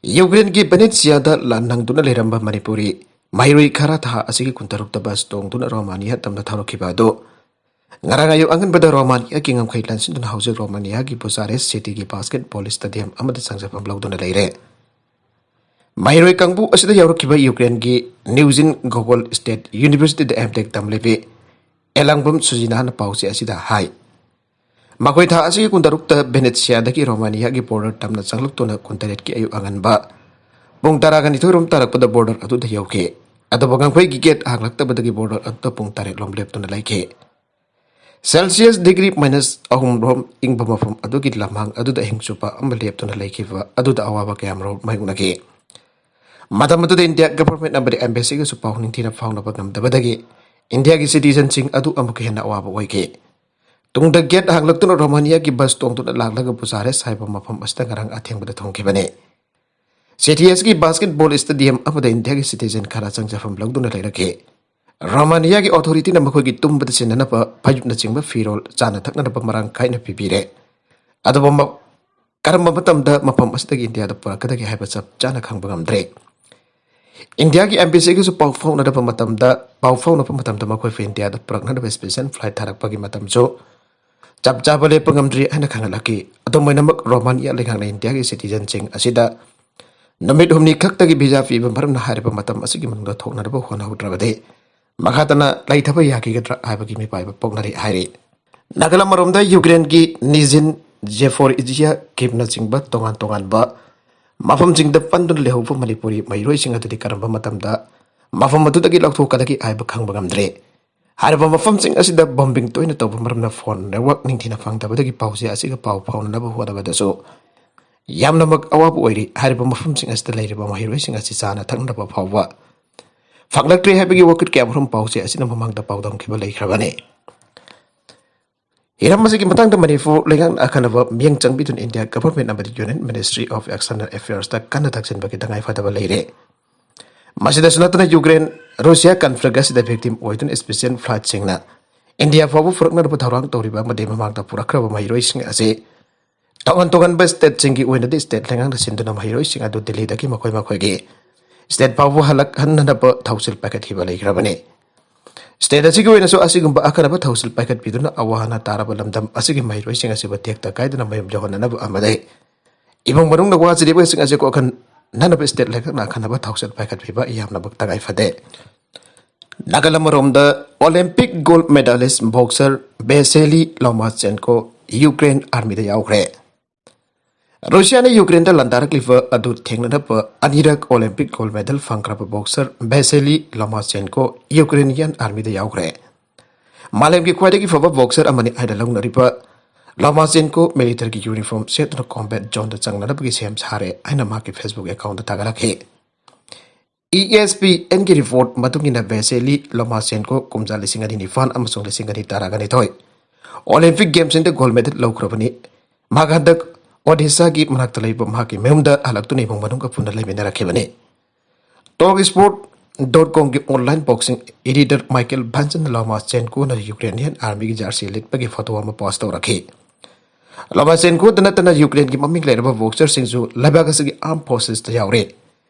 ꯌꯨꯀ꯭ꯔꯦꯟꯒꯤ ꯚꯦꯅꯦꯠꯁꯤꯌꯥꯗ ꯂꯥꯟ ꯅꯪꯗꯨꯅ ꯂꯩꯔꯝꯕ ꯃꯅꯤꯄꯨꯔꯤ ꯃꯍꯩꯔꯣꯏ ꯈꯔ ꯊꯥ ꯑꯁꯤꯒꯤ ꯀꯨꯟꯇꯔꯨꯛꯇ ꯕꯁ ꯇꯣꯡꯗꯨꯅ ꯔꯣꯃꯥꯅꯤꯌꯥ ꯇꯝꯅ ꯊꯧꯔꯛꯈꯤꯕ ꯑꯗꯨ ꯉꯔꯥꯡ ꯑꯌꯨꯛ ꯑꯉꯟꯕꯗ ꯔꯣꯃꯥꯅꯤꯌꯥꯒꯤ ꯉꯝꯈꯩ ꯂꯥꯟꯁꯤꯟꯗꯨꯅ ꯍꯧꯖꯤꯛ ꯔꯣꯃꯥꯅꯤꯌꯥꯒꯤ ꯕꯨꯆꯥꯔꯦꯁ ꯁꯤꯇꯤꯒꯤ ꯕꯥꯁꯀꯦꯠꯕꯣꯜ ꯁ꯭ꯇꯦꯗꯤꯌꯝ ꯑꯃꯗ ꯆꯪꯖꯐꯝ ꯂꯧꯗꯨꯅ ꯂꯩꯔꯦ꯫ ꯃꯍꯩꯔꯣꯏ ꯀꯥꯡꯕꯨ ꯑꯁꯤꯗ ꯌꯥꯎꯔꯛꯈꯤꯕ ꯌꯨꯀ꯭ꯔꯦꯟꯒꯤ ꯅ꯭ꯌꯨꯖꯤꯟ ꯒꯣꯒꯣꯜ ꯁ꯭ꯇꯦꯠ ꯌꯨꯅꯤꯚꯔꯁꯤꯇꯤꯗ ꯑꯦꯝꯇꯦꯛ ꯇꯝꯂꯤꯕꯤ ꯑꯦꯂꯥꯡꯕꯝ ꯁꯨꯖꯤꯅꯥꯅ ꯄꯥꯎꯆꯦ ꯑꯁꯤꯗ ꯍꯥꯏ, ꯃꯈꯣꯏ ꯊꯥ ꯑꯁꯤꯒꯤ ꯀꯨꯟꯇꯔꯨꯛꯇ ꯚꯦꯅꯦꯠꯁꯤꯌꯥꯗꯒꯤ ꯔꯣꯃꯥꯅꯤꯌꯥꯒꯤ ꯕꯣꯔꯗꯔ ꯇꯝꯅ ꯆꯪꯂꯛꯇꯨꯅ ꯀꯨꯟꯇꯔꯦꯠꯀꯤ ꯑꯌꯨꯛ ꯑꯉꯟꯕ ꯄꯨꯡ ꯇꯔꯥꯒ ꯅꯤꯊꯣꯏ ꯔꯣꯝ ꯇꯥꯔꯛꯄꯗ ꯕꯣꯔꯗꯔ ꯑꯗꯨꯗ ꯌꯧꯈꯤ꯫ ꯑꯗꯨꯕꯨ ꯉꯝꯈꯩꯒꯤ ꯒꯦꯠ ꯍꯥꯡꯂꯛꯇꯕꯗꯒꯤ ꯕꯣꯔꯗꯔ ꯑꯗꯨꯗ ꯄꯨꯡ ꯇꯔꯦꯠ ꯂꯣꯝ ꯂꯦꯞꯇꯨꯅ ꯂꯩꯈꯤ꯫ ꯁꯦꯜꯁꯤꯌꯁ ꯗꯤꯒ꯭ꯔꯤ ꯃꯥꯏꯅꯁ ꯑꯍꯨꯝ ꯔꯣꯝ ꯏꯪꯕ ꯃꯐꯝ ꯑꯗꯨꯒꯤ ꯂꯝꯍꯥꯡ ꯑꯗꯨꯗ ꯑꯍꯤꯡ ꯆꯨꯞꯄ ꯑꯃ ꯂꯦꯞꯇꯨꯅ ꯂꯩꯈꯤꯕ ꯑꯗꯨꯗ ꯑꯋꯥꯕ ꯀꯌꯥꯃꯔꯨꯝ ꯃꯥꯌꯣꯛꯅꯈꯤ꯫ ꯃꯇꯝ ꯑꯗꯨꯗ ꯏꯟꯗꯤꯌꯥ ꯒꯚꯔꯟꯃꯦꯟꯠ ꯑꯃꯗꯤ ꯑꯦꯝꯕꯦꯁꯤꯒꯁꯨ ꯄꯥꯎ ꯅꯤꯡꯊꯤꯅ ꯐꯥꯎꯅꯕ ꯉꯝꯗꯕꯗꯒꯤ ꯏꯟꯗꯤꯌꯥꯒꯤ ꯁꯤꯇꯤꯖꯟꯁꯤꯡ ꯑꯗꯨ ꯑꯃꯨꯛꯀ ꯍꯦꯟꯅ ꯑꯋꯥꯕ ꯑꯣꯏꯈꯤ꯫ ꯇꯨꯡꯗ ꯒꯦꯠ ꯍꯥꯡꯂꯛꯇꯨꯅ ꯔꯣꯃꯥꯅꯤꯌꯥꯒꯤ ꯕꯁ ꯇꯣꯡꯗꯨꯅ ꯂꯥꯛꯂꯒ ꯕꯨꯆꯥꯔꯦꯁ ꯍꯥꯏꯕ ꯃꯐꯝ ꯑꯁꯤꯗ ꯉꯔꯥꯡ ꯑꯊꯦꯡꯕꯗ ꯊꯨꯡꯈꯤꯕꯅꯤ꯫ ꯁꯤꯇꯤꯑꯦꯁꯀꯤ ꯕꯥꯁꯀꯦꯠꯕꯣꯜ ꯁ꯭ꯇꯦꯗꯤꯌꯝ ꯑꯃꯗ ꯏꯟꯗꯤꯌꯥꯒꯤ ꯁꯤꯇꯤꯖꯟ ꯈꯔ ꯆꯪꯖꯐꯝ ꯂꯧꯗꯨꯅ ꯂꯩꯔꯛꯈꯤ꯫ ꯔꯣꯃꯥꯅꯤꯌꯥꯒꯤ ꯑꯣꯊꯣꯔꯤꯇꯤꯅ ꯃꯈꯣꯏꯒꯤ ꯇꯨꯝꯕꯗ ꯁꯤꯖꯤꯟꯅꯅꯕ ꯐꯩꯖꯨꯞꯅꯆꯤꯡꯕ ꯐꯤꯔꯣꯜ, ꯆꯥꯅ ꯊꯛꯅꯅꯕ ꯃꯔꯥꯡ ꯀꯥꯏꯅ ꯄꯤꯕꯤꯔꯦ꯫ ꯑꯗꯨꯕꯨ ꯃ-, ꯀꯔꯝꯕ ꯃꯇꯝꯗ ꯃꯐꯝ ꯑꯁꯤꯗꯒꯤ ꯏꯟꯗꯤꯌꯥꯗ ꯄꯨꯔꯛꯀꯗꯒꯦ ꯍꯥꯏꯕ ꯆꯞ ꯆꯥꯅ ꯈꯪꯕ ꯉꯝꯗ꯭ꯔꯦ꯫ ꯏꯟꯗꯤꯌꯥꯒꯤ ꯑꯦꯝꯕꯦꯁꯤꯒꯁꯨ ꯄꯥꯎ ꯐꯥꯎꯅꯔꯕ ꯃꯇꯝꯗ, ꯄꯥꯎ ꯐꯥꯎꯅꯕ ꯃꯇꯝꯗ ꯃꯈꯣꯏꯕꯨ ꯏꯟꯗꯤꯌꯥꯗ ꯄꯨꯔꯛꯅꯅꯕ ꯁ꯭ꯄꯦꯁꯦꯜ ꯐ꯭ꯂꯥꯏꯠ ꯊꯥꯔꯛꯄꯒꯤ ꯃꯇꯝꯁꯨ ꯆꯞ ꯆꯥꯕ ꯂꯦꯞꯄ ꯉꯝꯗ꯭ꯔꯤ ꯍꯥꯏꯅ ꯈꯪꯍꯜꯂꯛꯈꯤ꯫ ꯑꯗꯨꯝ ꯑꯣꯏꯅꯃꯛ, ꯔꯣꯃꯥꯅꯤꯌꯥ ꯂꯩꯉꯥꯛꯅ ꯏꯟꯗꯤꯌꯥꯒꯤ ꯁꯤꯇꯤꯖꯟꯁꯤꯡ ꯑꯁꯤꯗ ꯅꯨꯃꯤꯠ ꯍꯨꯝꯅꯤ ꯈꯛꯇꯒꯤ ꯚꯤꯖꯥ ꯄꯤꯕ ꯃꯔꯝꯅ ꯍꯥꯏꯔꯤꯕ ꯃꯇꯝ ꯑꯁꯤꯒꯤ ꯃꯅꯨꯡꯗ ꯊꯣꯛꯅꯅꯕ ꯍꯣꯠꯅꯍꯧꯗ꯭ꯔꯕꯗꯤ ꯃꯈꯥ ꯇꯥꯅ ꯂꯩꯊꯕ ꯌꯥꯈꯤꯒꯗ꯭ꯔꯥ ꯍꯥꯏꯕꯒꯤ ꯃꯤꯄꯥꯏꯕ ꯄꯣꯛꯅꯔꯤ ꯍꯥꯏꯔꯤ꯫ ꯅꯥꯒꯥꯂꯝ ꯑꯃꯔꯣꯝꯗ ꯌꯨꯀ꯭ꯔꯦꯟꯒꯤ ꯅꯤꯖꯤꯟ, ꯖꯦꯐꯣꯔ ꯏꯖꯤꯌꯥ ꯀꯤꯞꯅꯆꯤꯡꯕ ꯇꯣꯉꯥꯟ ꯇꯣꯉꯥꯟꯕ ꯃꯐꯝꯁꯤꯡꯗ ꯄꯟꯗꯨꯅ ꯂꯩꯍꯧꯕ ꯃꯅꯤꯄꯨꯔꯤ ꯃꯍꯩꯔꯣꯏꯁꯤꯡ ꯑꯗꯨꯗꯤ ꯀꯔꯝꯕ ꯃꯇꯝꯗ ꯃꯐꯝ ꯑꯗꯨꯗꯒꯤ ꯂꯧꯊꯣꯛꯀꯗꯒꯦ ꯍꯥꯏꯕ ꯈꯪꯕ ꯉꯝꯗ꯭ꯔꯦ꯫ ꯍꯥꯏꯔꯤꯕ ꯃꯐꯝꯁꯤꯡ ꯑꯁꯤꯗ ꯕꯣꯝꯕꯤꯡ ꯇꯣꯏꯅ ꯇꯧꯕ ꯃꯔꯝꯅ ꯐꯣꯟ ꯅꯦꯠꯋꯥꯔꯛ ꯅꯤꯡꯊꯤꯅ ꯐꯪꯗꯕꯗꯒꯤ ꯄꯥꯎꯁꯦ ꯑꯁꯤꯒ ꯄꯥꯎ ꯐꯥꯎꯅꯅꯕ ꯍꯣꯠꯅꯕꯗꯁꯨ ꯌꯥꯝꯅꯃꯛ ꯑꯋꯥꯕ ꯑꯣꯏꯔꯤ꯫ ꯍꯥꯏꯔꯤꯕ ꯃꯐꯝꯁꯤꯡ ꯑꯁꯤꯗ ꯂꯩꯔꯤꯕ ꯃꯍꯩꯔꯣꯏꯁꯤꯡ ꯑꯁꯤ ꯆꯥꯅ ꯊꯛꯅꯕ ꯐꯥꯎꯕ ꯐꯪꯂꯛꯇ꯭ꯔꯦ ꯍꯥꯏꯕꯒꯤ ꯋꯥꯀꯠ ꯀꯌꯥꯃꯔꯨꯝ ꯄꯥꯎꯁꯦ ꯑꯁꯤꯅ ꯃꯃꯥꯡꯗ ꯄꯥꯎꯗꯝꯈꯤꯕ ꯂꯩꯈ꯭ꯔꯕꯅꯤ꯫ ꯍꯤꯔꯝ ꯑꯁꯤꯒꯤ ꯃꯇꯥꯡꯗ ꯃꯅꯤꯄꯨꯔ ꯂꯩꯉꯥꯛꯅ ꯑꯈꯟꯅꯕ ꯃꯤꯠꯌꯦꯡ ꯆꯪꯕꯤꯗꯨꯅ ꯏꯟꯗꯤꯌꯥ ꯒꯚꯔꯟꯃꯦꯟꯠ ꯑꯃꯗꯤ ꯌꯨꯅꯤꯌꯟ ꯃꯤꯅꯤꯁꯇ꯭ꯔꯤ ꯑꯣꯐ ꯑꯦꯛꯁꯇꯔꯅꯦꯜ ꯑꯦꯐꯤꯌꯔꯁꯇ ꯀꯟꯅ ꯊꯛꯆꯤꯟꯕꯒꯤ ꯇꯉꯥꯏ ꯐꯗꯕ ꯂꯩꯔꯦ꯫ ꯃꯁꯤꯗꯁꯨ ꯅꯠꯇꯅ ꯌꯨꯀ꯭ꯔꯦꯟ ꯔꯨꯁꯤꯌꯥ ꯀꯟꯐ꯭ꯂꯤꯛ ꯑꯁꯤꯗ ꯚꯤꯛꯇꯤꯝ ꯑꯣꯏꯗꯨꯅ ꯁ꯭ꯄꯦꯁꯤꯌꯦꯜ ꯐ꯭ꯂꯥꯏꯠꯁꯤꯡꯅ ꯏꯟꯗꯤꯌꯥ ꯐꯥꯎꯕ ꯄꯨꯔꯛꯅꯅꯕ ꯊꯧꯔꯥꯡ ꯇꯧꯔꯤꯕ ꯑꯃꯗꯤ ꯃꯃꯥꯡꯗ ꯄꯨꯔꯛꯈ꯭ꯔꯕ ꯃꯍꯩꯔꯣꯏꯁꯤꯡ ꯑꯁꯤ ꯇꯣꯉꯥꯟ ꯇꯣꯉꯥꯟꯕ ꯁ꯭ꯇꯦꯠꯁꯤꯡꯒꯤ ꯑꯣꯏꯅꯗꯤ ꯁ꯭ꯇꯦꯠ ꯂꯩꯉꯥꯛꯅ ꯁꯤꯟꯗꯨꯅ ꯃꯍꯩꯔꯣꯏꯁꯤꯡ ꯑꯗꯨ ꯗꯤꯜꯂꯤꯗꯒꯤ ꯃꯈꯣꯏ ꯃꯈꯣꯏꯒꯤ ꯁ꯭ꯇꯦꯠ ꯐꯥꯎꯕ ꯍꯜꯂꯛꯍꯟꯅꯅꯕ ꯊꯧꯁꯤꯜ ꯄꯥꯏꯈꯠꯈꯤꯕ ꯂꯩꯈ꯭ꯔꯕꯅꯤ꯫ ꯁ꯭ꯇꯦꯠ ꯑꯁꯤꯒꯤ ꯑꯣꯏꯅꯁꯨ ꯑꯁꯤꯒꯨꯝꯕ ꯑꯈꯟꯅꯕ ꯊꯧꯁꯤꯜ ꯄꯥꯏꯈꯠꯄꯤꯗꯨꯅ ꯑꯋꯥ ꯑꯅꯥ ꯇꯥꯔꯕ ꯂꯝꯗꯝ ꯑꯁꯤꯒꯤ ꯃꯍꯩꯔꯣꯏꯁꯤꯡ ꯑꯁꯤꯕꯨ ꯇꯦꯛꯇ ꯀꯥꯏꯗꯅ ꯃꯌꯨꯝ ꯌꯧꯍꯟꯅꯅꯕ ꯑꯃꯗꯤ ꯏꯃꯨꯡ ꯃꯅꯨꯡꯅ ꯋꯥꯖꯔꯤꯕꯁꯤꯡ ꯑꯁꯤ ꯀꯣꯛꯍꯟ-, ꯅꯅꯕ ꯁ꯭ꯇꯦꯠ ꯂꯩꯉꯥꯛꯅ ꯑꯈꯟꯅꯕ ꯊꯧꯁꯤꯜ ꯄꯥꯏꯈꯠꯄꯤꯕ ꯌꯥꯝꯅꯃꯛ ꯇꯉꯥꯏ ꯐꯗꯦ꯫ ꯅꯥꯒꯥꯂꯦꯟ ꯑꯃꯔꯣꯝꯗ Olympic gold medalist boxer Vasily Lomachenko Ukraine armyꯗ ꯌꯥꯎꯈ꯭ꯔꯦ꯫ ꯔꯨꯁꯤꯌꯥꯅ ꯌꯨꯀ꯭ꯔꯦꯟꯗ ꯂꯥꯟꯗꯥꯔꯛꯂꯤꯕ ꯑꯗꯨ ꯊꯦꯡꯅꯅꯕ ꯑꯅꯤꯔꯛ Olympic gold medal ꯐꯪꯈ꯭ꯔꯕ boxer Vasily Lomachenko Ukrainian armyꯗ ꯌꯥꯎꯈ꯭ꯔꯦ꯫ ꯃꯥꯂꯦꯝꯒꯤ ꯈ꯭ꯋꯥꯏꯗꯒꯤ ꯐꯕ boxer ꯑꯃꯅꯤ ꯍꯥꯏꯅ ꯂꯧꯅꯔꯤꯕ Lomachenko militaryꯒꯤ uniform ꯁꯦꯠꯇꯨꯅ combat zoneꯗ ꯆꯪꯅꯅꯕꯒꯤ ꯁꯦꯝ ꯁꯥꯔꯦ ꯍꯥꯏꯅ ꯃꯍꯥꯛꯀꯤ Facebook accountꯇ ꯊꯥꯒꯠꯂꯛꯈꯤ꯫ ESPNꯒꯤ report ꯃꯇꯨꯡ ꯏꯟꯅ Vasily Lomachenko ꯀꯨꯝꯖꯥ ꯂꯤꯁꯤꯡ ꯑꯅꯤ ꯅꯤꯄꯥꯟ ꯑꯃꯁꯨꯡ ꯂꯤꯁꯤꯡ ꯑꯅꯤ ꯇꯔꯥꯒ ꯅꯤꯊꯣꯏ Olympic gamesꯁꯤꯡꯗ gold medal ꯂꯧꯈ꯭ꯔꯕꯅꯤ꯫ ꯃꯍꯥꯛ ꯍꯟꯗꯛ Odishaꯒꯤ ꯃꯅꯥꯛꯇ ꯂꯩꯕ ꯃꯍꯥꯛꯀꯤ ꯃꯌꯨꯝꯗ ꯍꯜꯂꯛꯇꯨꯅ ꯏꯃꯨꯡ ꯃꯅꯨꯡꯒ ꯄꯨꯟꯅ ꯂꯩꯃꯤꯟꯅꯔꯛꯈꯤꯕꯅꯤ꯫ Talksport dot comꯒꯤ online boxing editor Michael Benson Lomachenkoꯅ Ukrainian armyꯒꯤ jersey ꯂꯤꯠꯄꯒꯤ photo ꯑꯃ post ꯇꯧꯔꯛꯈꯤ꯫ Lomachenkoꯗ ꯅꯠꯇꯅ Ukraineꯒꯤ ꯃꯃꯤꯡ ꯂꯩꯔꯕ boxerꯁꯤꯡꯁꯨ ꯂꯩꯕꯥꯛ ꯑꯁꯤꯒꯤ armed forcesꯇ ꯌꯥꯎꯔꯤ꯫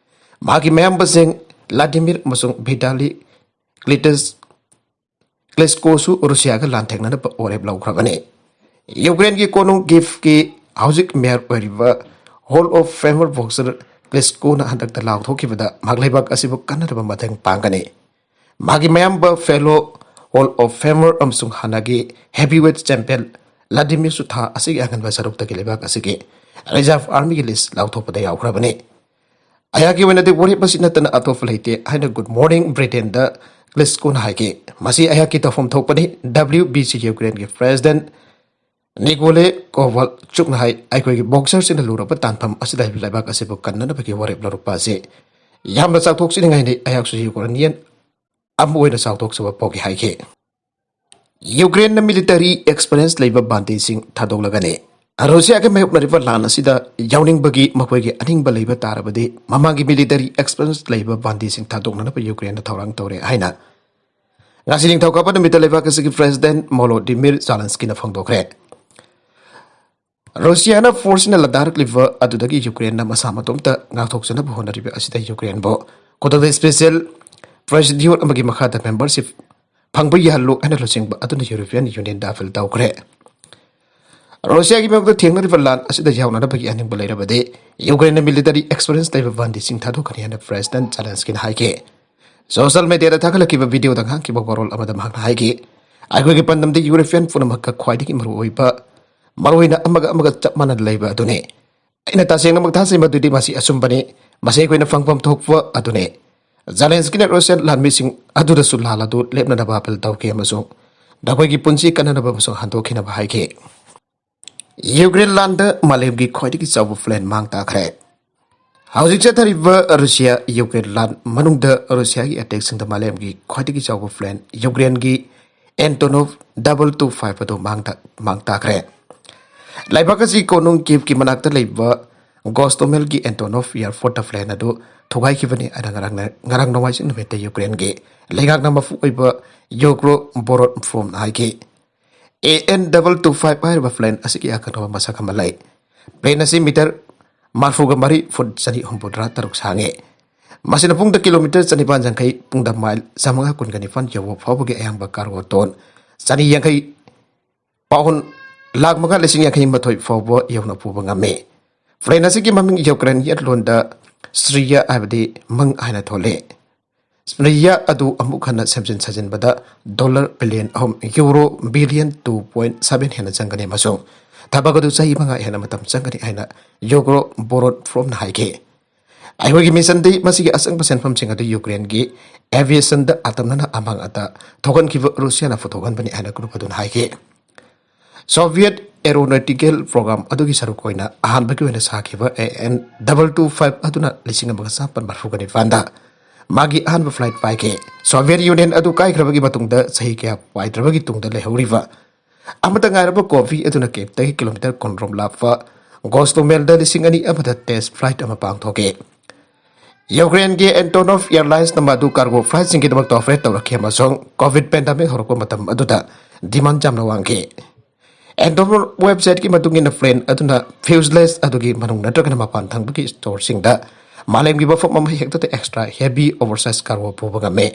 ꯃꯍꯥꯛꯀꯤ ꯃꯌꯥꯝꯕꯁꯤꯡ Vladimir ꯑꯃꯁꯨꯡ Vitali Klitschko, Klitschkoꯁꯨ ꯔꯨꯁꯤꯌꯥꯒ ꯂꯥꯟꯊꯦꯡꯅꯅꯕ ꯋꯥꯔꯦꯞ ꯂꯧꯈ꯭ꯔꯕꯅꯤ꯫ ꯌꯨꯀ꯭ꯔꯦꯟꯒꯤ ꯀꯣꯅꯨꯡ ꯀꯤꯚꯀꯤ ꯍꯧꯖꯤꯛ mayor ꯑꯣꯏꯔꯤꯕ Hall of Famer boxer Klitschkoꯅ ꯍꯟꯗꯛꯇ ꯂꯥꯎꯊꯣꯛꯈꯤꯕꯗ ꯃꯍꯥꯛ ꯂꯩꯕꯥꯛ ꯑꯁꯤꯕꯨ ꯀꯟꯅꯅꯕ ꯃꯇꯦꯡ ꯄꯥꯡꯒꯅꯤ꯫ ꯃꯍꯥꯛꯀꯤ ꯃꯌꯥꯝꯕ fellow Hall of Famer ꯑꯃꯁꯨꯡ ꯍꯥꯟꯅꯒꯤ heavyweight champion Vladimirꯁꯨ ꯊꯥ ꯑꯁꯤꯒꯤ ꯑꯉꯟꯕ ꯁꯔꯨꯛꯇꯒꯤ ꯂꯩꯕꯥꯛ ꯑꯁꯤꯒꯤ reserve armyꯒꯤ list ꯂꯥꯎꯊꯣꯛꯄꯗ ꯌꯥꯎꯈ꯭ꯔꯕꯅꯤ꯫ ꯑꯩꯍꯥꯛꯀꯤ ꯑꯣꯏꯅꯗꯤ ꯋꯥꯔꯦꯞ ꯑꯁꯤ ꯅꯠꯇꯅ ꯑꯇꯣꯞꯄ ꯂꯩꯇꯦ ꯍꯥꯏꯅ Good Morning Britainꯗ Klitschkoꯅ ꯍꯥꯏꯈꯤ꯫ ꯃꯁꯤ ꯑꯩꯍꯥꯛꯀꯤ ꯇꯧꯐꯝ ꯊꯣꯛꯄꯅꯤ꯫ WBC Ukraineꯒꯤ president Nikolai Kovalchukꯅ ꯍꯥꯏ, ꯑꯩꯈꯣꯏꯒꯤ boxerꯁꯤꯡꯅ ꯂꯨꯔꯕ ꯇꯥꯟꯐꯝ ꯑꯁꯤꯗ ꯂꯩꯕꯥꯛ ꯑꯁꯤꯕꯨ ꯀꯟꯅꯅꯕꯒꯤ ꯋꯥꯔꯦꯞ ꯂꯧꯔꯛꯄ ꯑꯁꯤ ꯌꯥꯝꯅ ꯆꯥꯎꯊꯣꯛꯆꯅꯤꯡꯉꯥꯏꯅꯤ꯫ ꯑꯩꯍꯥꯛꯁꯨ Ukrainian ꯑꯃ ꯑꯣꯏꯅ ꯆꯥꯎꯊꯣꯛꯆꯕ ꯄꯣꯛꯏ ꯍꯥꯏꯈꯤ꯫ ꯌꯨꯀ꯭ꯔꯦꯟꯅ military experience ꯂꯩꯕ ꯕꯥꯟꯗꯤꯁꯤꯡ ꯊꯥꯗꯣꯛꯂꯒꯅꯤ꯫ ꯔꯨꯁꯤꯌꯥꯒ ꯃꯥꯌꯣꯛꯅꯔꯤꯕ ꯂꯥꯟ ꯑꯁꯤꯗ ꯌꯥꯎꯅꯤꯡꯕꯒꯤ ꯃꯈꯣꯏꯒꯤ ꯑꯅꯤꯡꯕ ꯂꯩꯕ ꯇꯥꯔꯕꯗꯤ ꯃꯃꯥꯡꯒꯤ military experience ꯂꯩꯕ ꯕꯥꯟꯗꯤꯁꯤꯡ ꯊꯥꯗꯣꯛꯅꯅꯕ ꯌꯨꯀ꯭ꯔꯦꯟꯅ ꯊꯧꯔꯥꯡ ꯇꯧꯔꯦ ꯍꯥꯏꯅ ꯉꯁꯤ ꯅꯤꯡꯊꯧꯀꯥꯕ ꯅꯨꯃꯤꯠꯇ ꯂꯩꯕꯥꯛ ꯑꯁꯤꯒꯤ president Volodymyr Zelenskyꯅ ꯐꯣꯡꯗꯣꯛꯈ꯭ꯔꯦ꯫ ꯔꯨꯁꯤꯌꯥꯅ forceꯅ ꯂꯥꯟꯗꯥꯔꯛꯂꯤꯕ ꯑꯗꯨꯗꯒꯤ ꯌꯨꯀ꯭ꯔꯦꯟꯅ ꯃꯁꯥ ꯃꯇꯣꯝꯇ ꯉꯥꯛꯊꯣꯛꯆꯅꯕ ꯍꯣꯠꯅꯔꯤꯕ ꯑꯁꯤꯗ ꯌꯨꯀ꯭ꯔꯦꯟꯕꯨ ꯈꯨꯗꯛꯇ special procedure ꯑꯃꯒꯤ ꯃꯈꯥꯗ membership ꯐꯪꯕ ꯌꯥꯍꯜꯂꯨ ꯍꯥꯏꯅ ꯂꯨꯆꯤꯡꯕ ꯑꯗꯨꯅ European Unionꯗ appeal ꯇꯧꯈ꯭ꯔꯦ꯫ ꯔꯨꯁꯤꯌꯥꯒꯤ ꯃꯥꯌꯣꯛꯇ ꯊꯦꯡꯅꯔꯤꯕ ꯂꯥꯟ ꯑꯁꯤꯗ ꯌꯥꯎꯅꯅꯕꯒꯤ ꯑꯅꯤꯡꯕ ꯂꯩꯔꯕꯗꯤ ꯌꯨꯀ꯭ꯔꯦꯟꯅ ꯃꯤꯂꯤꯇꯔꯤ ꯑꯦꯛꯁꯄꯤꯔꯤꯌꯦꯟꯁ ꯂꯩꯕ ꯕꯟꯗꯤꯁꯤꯡ ꯊꯥꯗꯣꯛꯀꯅꯤ ꯍꯥꯏꯅ ꯄ꯭ꯔꯦꯁꯤꯗꯦꯟꯠ ꯖꯦꯂꯦꯟꯁꯀꯤꯅ ꯍꯥꯏꯈꯤ꯫ ꯁꯣꯁꯤꯌꯦꯜ ꯃꯤꯗꯤꯌꯥꯗ ꯊꯥꯒꯠꯂꯛꯈꯤꯕ ꯚꯤꯗꯤꯑꯣꯗ ꯉꯥꯡꯈꯤꯕ ꯋꯥꯔꯣꯜ ꯑꯃꯗ ꯃꯍꯥꯛꯅ ꯍꯥꯏꯈꯤ, "ꯑꯩꯈꯣꯏꯒꯤ ꯄꯥꯟꯗꯝꯗꯤ ꯌꯨꯔꯣꯄꯤꯌꯟ ꯄꯨꯝꯅꯃꯛꯀ ꯈ꯭ꯋꯥꯏꯗꯒꯤ ꯃꯔꯨꯑꯣꯏꯕ, ꯃꯔꯨꯑꯣꯏꯅ ꯑꯃꯒ ꯑꯃꯒ ꯆꯞ ꯃꯥꯟꯅꯅ ꯂꯩꯕ ꯑꯗꯨꯅꯤ꯫ ꯑꯩꯅ ꯇꯁꯦꯡꯅꯃꯛ ꯊꯥꯖꯩ ꯃꯗꯨꯗꯤ ꯃꯁꯤ ꯑꯆꯨꯝꯕꯅꯤ꯫ ꯃꯁꯤ ꯑꯩꯈꯣꯏꯅ ꯐꯪꯐꯝ ꯊꯣꯛꯄ ꯑꯗꯨꯅꯤ꯫" ꯖꯦꯂꯦꯟꯁꯀꯤꯅ ꯔꯨꯁꯤꯌꯥꯟ ꯂꯥꯟꯃꯤꯁꯤꯡ ꯑꯗꯨꯗꯁꯨ ꯂꯥꯟ ꯑꯗꯨ ꯂꯦꯞꯅꯅꯕ ꯑꯄꯤꯜ ꯇꯧꯈꯤ ꯑꯃꯁꯨꯡ ꯅꯈꯣꯏꯒꯤ ꯄꯨꯟꯁꯤ ꯀꯟꯅꯅꯕ ꯑꯃꯁꯨꯡ ꯍꯟꯗꯣꯛꯈꯤꯅꯕ ꯍꯥꯏꯈꯤ꯫ ꯌꯨꯀ꯭ꯔꯦꯟ ꯂꯥꯟꯗ ꯃꯥꯂꯦꯝꯒꯤ ꯈ꯭ꯋꯥꯏꯗꯒꯤ ꯆꯥꯎꯕ ꯄ꯭ꯂꯦꯟ ꯃꯥꯡ ꯇꯥꯈ꯭ꯔꯦ꯫ ꯍꯧꯖꯤꯛ ꯆꯠꯊꯔꯤꯕ ꯔꯨꯁꯤꯌꯥ ꯌꯨꯀ꯭ꯔꯦꯟ ꯂꯥꯟ ꯃꯅꯨꯡꯗ ꯔꯨꯁꯤꯌꯥꯒꯤ ꯑꯦꯇꯦꯛꯁꯤꯡꯗ ꯃꯥꯂꯦꯝꯒꯤ ꯈ꯭ꯋꯥꯏꯗꯒꯤ ꯆꯥꯎꯕ ꯄ꯭ꯂꯦꯟ ꯌꯨꯀ꯭ꯔꯦꯟꯒꯤ ꯑꯦꯟꯇꯣꯅꯣꯚ ꯗꯕꯜ ꯇꯨ ꯐꯥꯏꯚ ꯑꯗꯨ ꯃꯥꯡ ꯇꯥ-, ꯃꯥꯡ ꯇꯥꯈ꯭ꯔꯦ꯫ ꯂꯩꯕꯥꯛ ꯑꯁꯤ ꯀꯣꯅꯨꯡ ꯀꯤꯞꯀꯤ ꯃꯅꯥꯛꯇ ꯂꯩꯕ ꯒꯣꯁꯇꯣꯃꯦꯜꯒꯤ ꯑꯦꯟꯇꯣꯅꯣꯚ ꯑꯦꯌꯔꯄꯣꯔꯠꯇ ꯄ꯭ꯂꯦꯟ ꯑꯗꯨ ꯊꯨꯒꯥꯏꯈꯤꯕꯅꯤ꯫ ꯑꯗꯨꯅ ꯉꯔꯥꯡ, ꯉꯔꯥꯡ ꯅꯣꯡꯃꯥꯏꯖꯤꯡ ꯅꯨꯃꯤꯠꯇ ꯌꯨꯀ꯭ꯔꯦꯟꯒꯤ ꯂꯩꯉꯥꯛꯅ ꯃꯄꯨ ꯑꯣꯏꯕ ꯌꯣꯒ꯭ꯔꯣ ꯕꯣꯔꯣꯠ ꯐ꯭ꯔꯣꯝꯅ ꯍꯥꯏꯈꯤ꯫ A N double two five ꯍꯥꯏꯔꯤꯕ ꯄ꯭ꯂꯦꯟ ꯑꯁꯤꯒꯤ ꯑꯀꯛꯅꯕ ꯃꯁꯛ ꯑꯃ ꯂꯩ꯫ ꯄ꯭ꯂꯦꯟ ꯑꯁꯤ ꯃꯤꯇꯔ ꯃꯔꯤꯐꯨꯒ ꯃꯔꯤ, ꯐꯨꯠ ꯆꯅꯤ ꯍꯨꯝꯐꯨꯇꯔꯥ ꯇꯔꯨꯛ ꯁꯥꯡꯉꯤ꯫ ꯃꯁꯤꯅ ꯄꯨꯡꯗ ꯀꯤꯂꯣꯃꯤꯇꯔ ꯆꯅꯤꯄꯥꯟ ꯌꯥꯡꯈꯩ, ꯄꯨꯡꯗ ꯃꯥꯏꯜ ꯆꯥꯃꯉꯥ ꯀꯨꯟꯒ ꯅꯤꯄꯥꯟ ꯌꯧꯕ ꯐꯥꯎꯕꯒꯤ ꯑꯌꯥꯡꯕ ꯀꯥꯔꯒꯣ ꯇꯣꯟ ꯆꯅꯤ ꯌꯥꯡꯈꯩ ꯄꯥꯎꯟ ꯂꯥꯈ ꯃꯉꯥ ꯂꯤꯁꯤꯡ ꯌꯥꯡꯈꯩ ꯃꯥꯊꯣꯏ ꯐꯥꯎꯕ ꯌꯧꯅ ꯄꯨꯕ ꯉꯝꯃꯤ꯫ ꯄ꯭ꯂꯦꯟ ꯑꯁꯤꯒꯤ ꯃꯃꯤꯡ ꯌꯨꯀ꯭ꯔꯦꯟꯒꯤ ꯂꯣꯟꯗ ꯁ꯭ꯇ꯭ꯔꯤꯌꯥ ꯍꯥꯏꯕꯗꯤ ꯃꯪ ꯍꯥꯏꯅ ꯊꯣꯜꯂꯤ꯫ ꯁ꯭ꯇ꯭ꯔꯤꯌꯥ ꯑꯗꯨ ꯑꯃꯨꯛ ꯍꯟꯅ ꯁꯦꯝꯖꯤꯟ ꯁꯥꯖꯤꯟꯕꯗ ꯗꯣꯂꯔ ꯕꯤꯂꯤꯌꯟ ꯑꯍꯨꯝ, euro billion two point seven ꯍꯦꯟꯅ ꯆꯪꯒꯅꯤ ꯑꯃꯁꯨꯡ ꯊꯕꯛ ꯑꯗꯨ ꯆꯍꯤ ꯃꯉꯥ ꯍꯦꯟꯅ ꯃꯇꯝ ꯆꯪꯒꯅꯤ ꯍꯥꯏꯅ ꯌꯨꯒ꯭ꯔꯣ ꯕꯣꯔꯣꯠ ꯐ꯭ꯔꯣꯝꯅ ꯍꯥꯏꯈꯤ꯫ ꯑꯩꯈꯣꯏꯒꯤ ꯃꯤꯁꯟꯗꯤ ꯃꯁꯤꯒꯤ ꯑꯆꯪꯕ ꯁꯦꯟꯐꯝꯁꯤꯡ ꯑꯗꯨ ꯌꯨꯀ꯭ꯔꯦꯟꯒꯤ ꯑꯦꯚꯤꯌꯦꯁꯟꯗ ꯑꯇꯝꯅꯅ ꯑꯃꯥꯡ ꯑꯇꯥ ꯊꯣꯛꯍꯟꯈꯤꯕ ꯔꯨꯁꯤꯌꯥꯅ ꯄꯨꯊꯣꯛꯍꯟꯕꯅꯤ ꯍꯥꯏꯅ ꯒ꯭ꯔꯨꯞ ꯑꯗꯨꯅ ꯍꯥꯏꯈꯤ꯫ ꯁꯣꯚꯤꯌꯦꯠ ꯑꯦꯔꯣꯅꯣꯇꯤꯀꯦꯜ ꯄ꯭ꯔꯣꯒ꯭ꯔꯥꯝ ꯑꯗꯨꯒꯤ ꯁꯔꯨꯛ ꯑꯣꯏꯅ ꯑꯍꯥꯟꯕꯒꯤ ꯑꯣꯏꯅ ꯁꯥꯈꯤꯕ A N double two five ꯑꯗꯨꯅ ꯂꯤꯁꯤꯡ ꯑꯃꯒ ꯆꯥꯃꯥꯄꯟ ꯃꯔꯤꯐꯨꯒ ꯅꯤꯄꯥꯟꯗ ꯃꯥꯒꯤ ꯑꯍꯥꯟꯕ ꯐ꯭ꯂꯥꯏꯠ ꯄꯥꯏꯈꯤ꯫ ꯁꯣꯚꯤꯌꯦꯠ ꯌꯨꯅꯤꯌꯟ ꯑꯗꯨ ꯀꯥꯏꯈ꯭ꯔꯕꯒꯤ ꯃꯇꯨꯡꯗ ꯆꯍꯤ ꯀꯌꯥ ꯄꯥꯏꯗ꯭ꯔꯕꯒꯤ ꯇꯨꯡꯗ ꯂꯩꯍꯧꯔꯤꯕ ꯑꯃꯠꯇ ꯉꯥꯏꯔꯕ ꯀꯣꯐꯤ ꯑꯗꯨꯅ ꯀꯦꯞꯇꯒꯤ ꯀꯤꯂꯣꯃꯤꯇꯔ ꯀꯨꯟꯔꯣꯝ ꯂꯥꯞꯄ ꯒꯣꯁꯇꯣꯃꯦꯜꯗ ꯂꯤꯁꯤꯡ ꯑꯅꯤ ꯑꯃꯗ ꯇꯦꯁ ꯐ꯭ꯂꯥꯏꯠ ꯑꯃ ꯄꯥꯡꯊꯣꯛꯈꯤ꯫ ꯌꯨꯀ꯭ꯔꯦꯟꯒꯤ ꯑꯦꯟꯇꯣꯅꯣꯚ ꯑꯦꯌꯔꯂꯥꯏꯟꯁꯅ ꯃꯗꯨ ꯀꯥꯔꯒꯣ ꯐ꯭ꯂꯥꯏꯠꯁꯤꯡꯒꯤꯗꯃꯛꯇ ꯑꯣꯄꯔꯦꯠ ꯇꯧꯔꯛꯈꯤ ꯑꯃꯁꯨꯡ ꯀꯣꯚꯤꯗ ꯄꯦꯟꯗꯦꯃꯤꯛ ꯍꯧꯔꯛꯄ ꯃꯇꯝ ꯑꯗꯨꯗ ꯗꯤꯃꯥꯟ ꯌꯥꯝꯅ ꯋꯥꯡꯈꯤ꯫ ꯑꯦꯟꯇꯣꯅꯣꯚ ꯋꯦꯕꯁꯥꯏꯠꯀꯤ ꯃꯇꯨꯡ ꯏꯟꯅ, ꯄ꯭ꯂꯦꯟ ꯑꯗꯨꯅ ꯐ꯭ꯌꯨꯖꯂꯦꯖ ꯑꯗꯨꯒꯤ ꯃꯅꯨꯡ ꯅꯠꯇ꯭ꯔꯒꯅ ꯃꯄꯥꯟ ꯊꯪꯕꯒꯤ ꯁ꯭ꯇꯣꯔꯁꯤꯡꯗ ꯃꯥꯂꯦꯝꯒꯤ ꯃꯐꯝ ꯑꯃ ꯍꯦꯛꯇꯗ ꯑꯦꯛꯁꯇ꯭ꯔꯥ ꯍꯦꯚꯤ ꯑꯣꯚꯔꯁꯥꯏꯖ ꯀꯥꯔꯒꯣ ꯄꯨꯕ ꯉꯝꯃꯤ꯫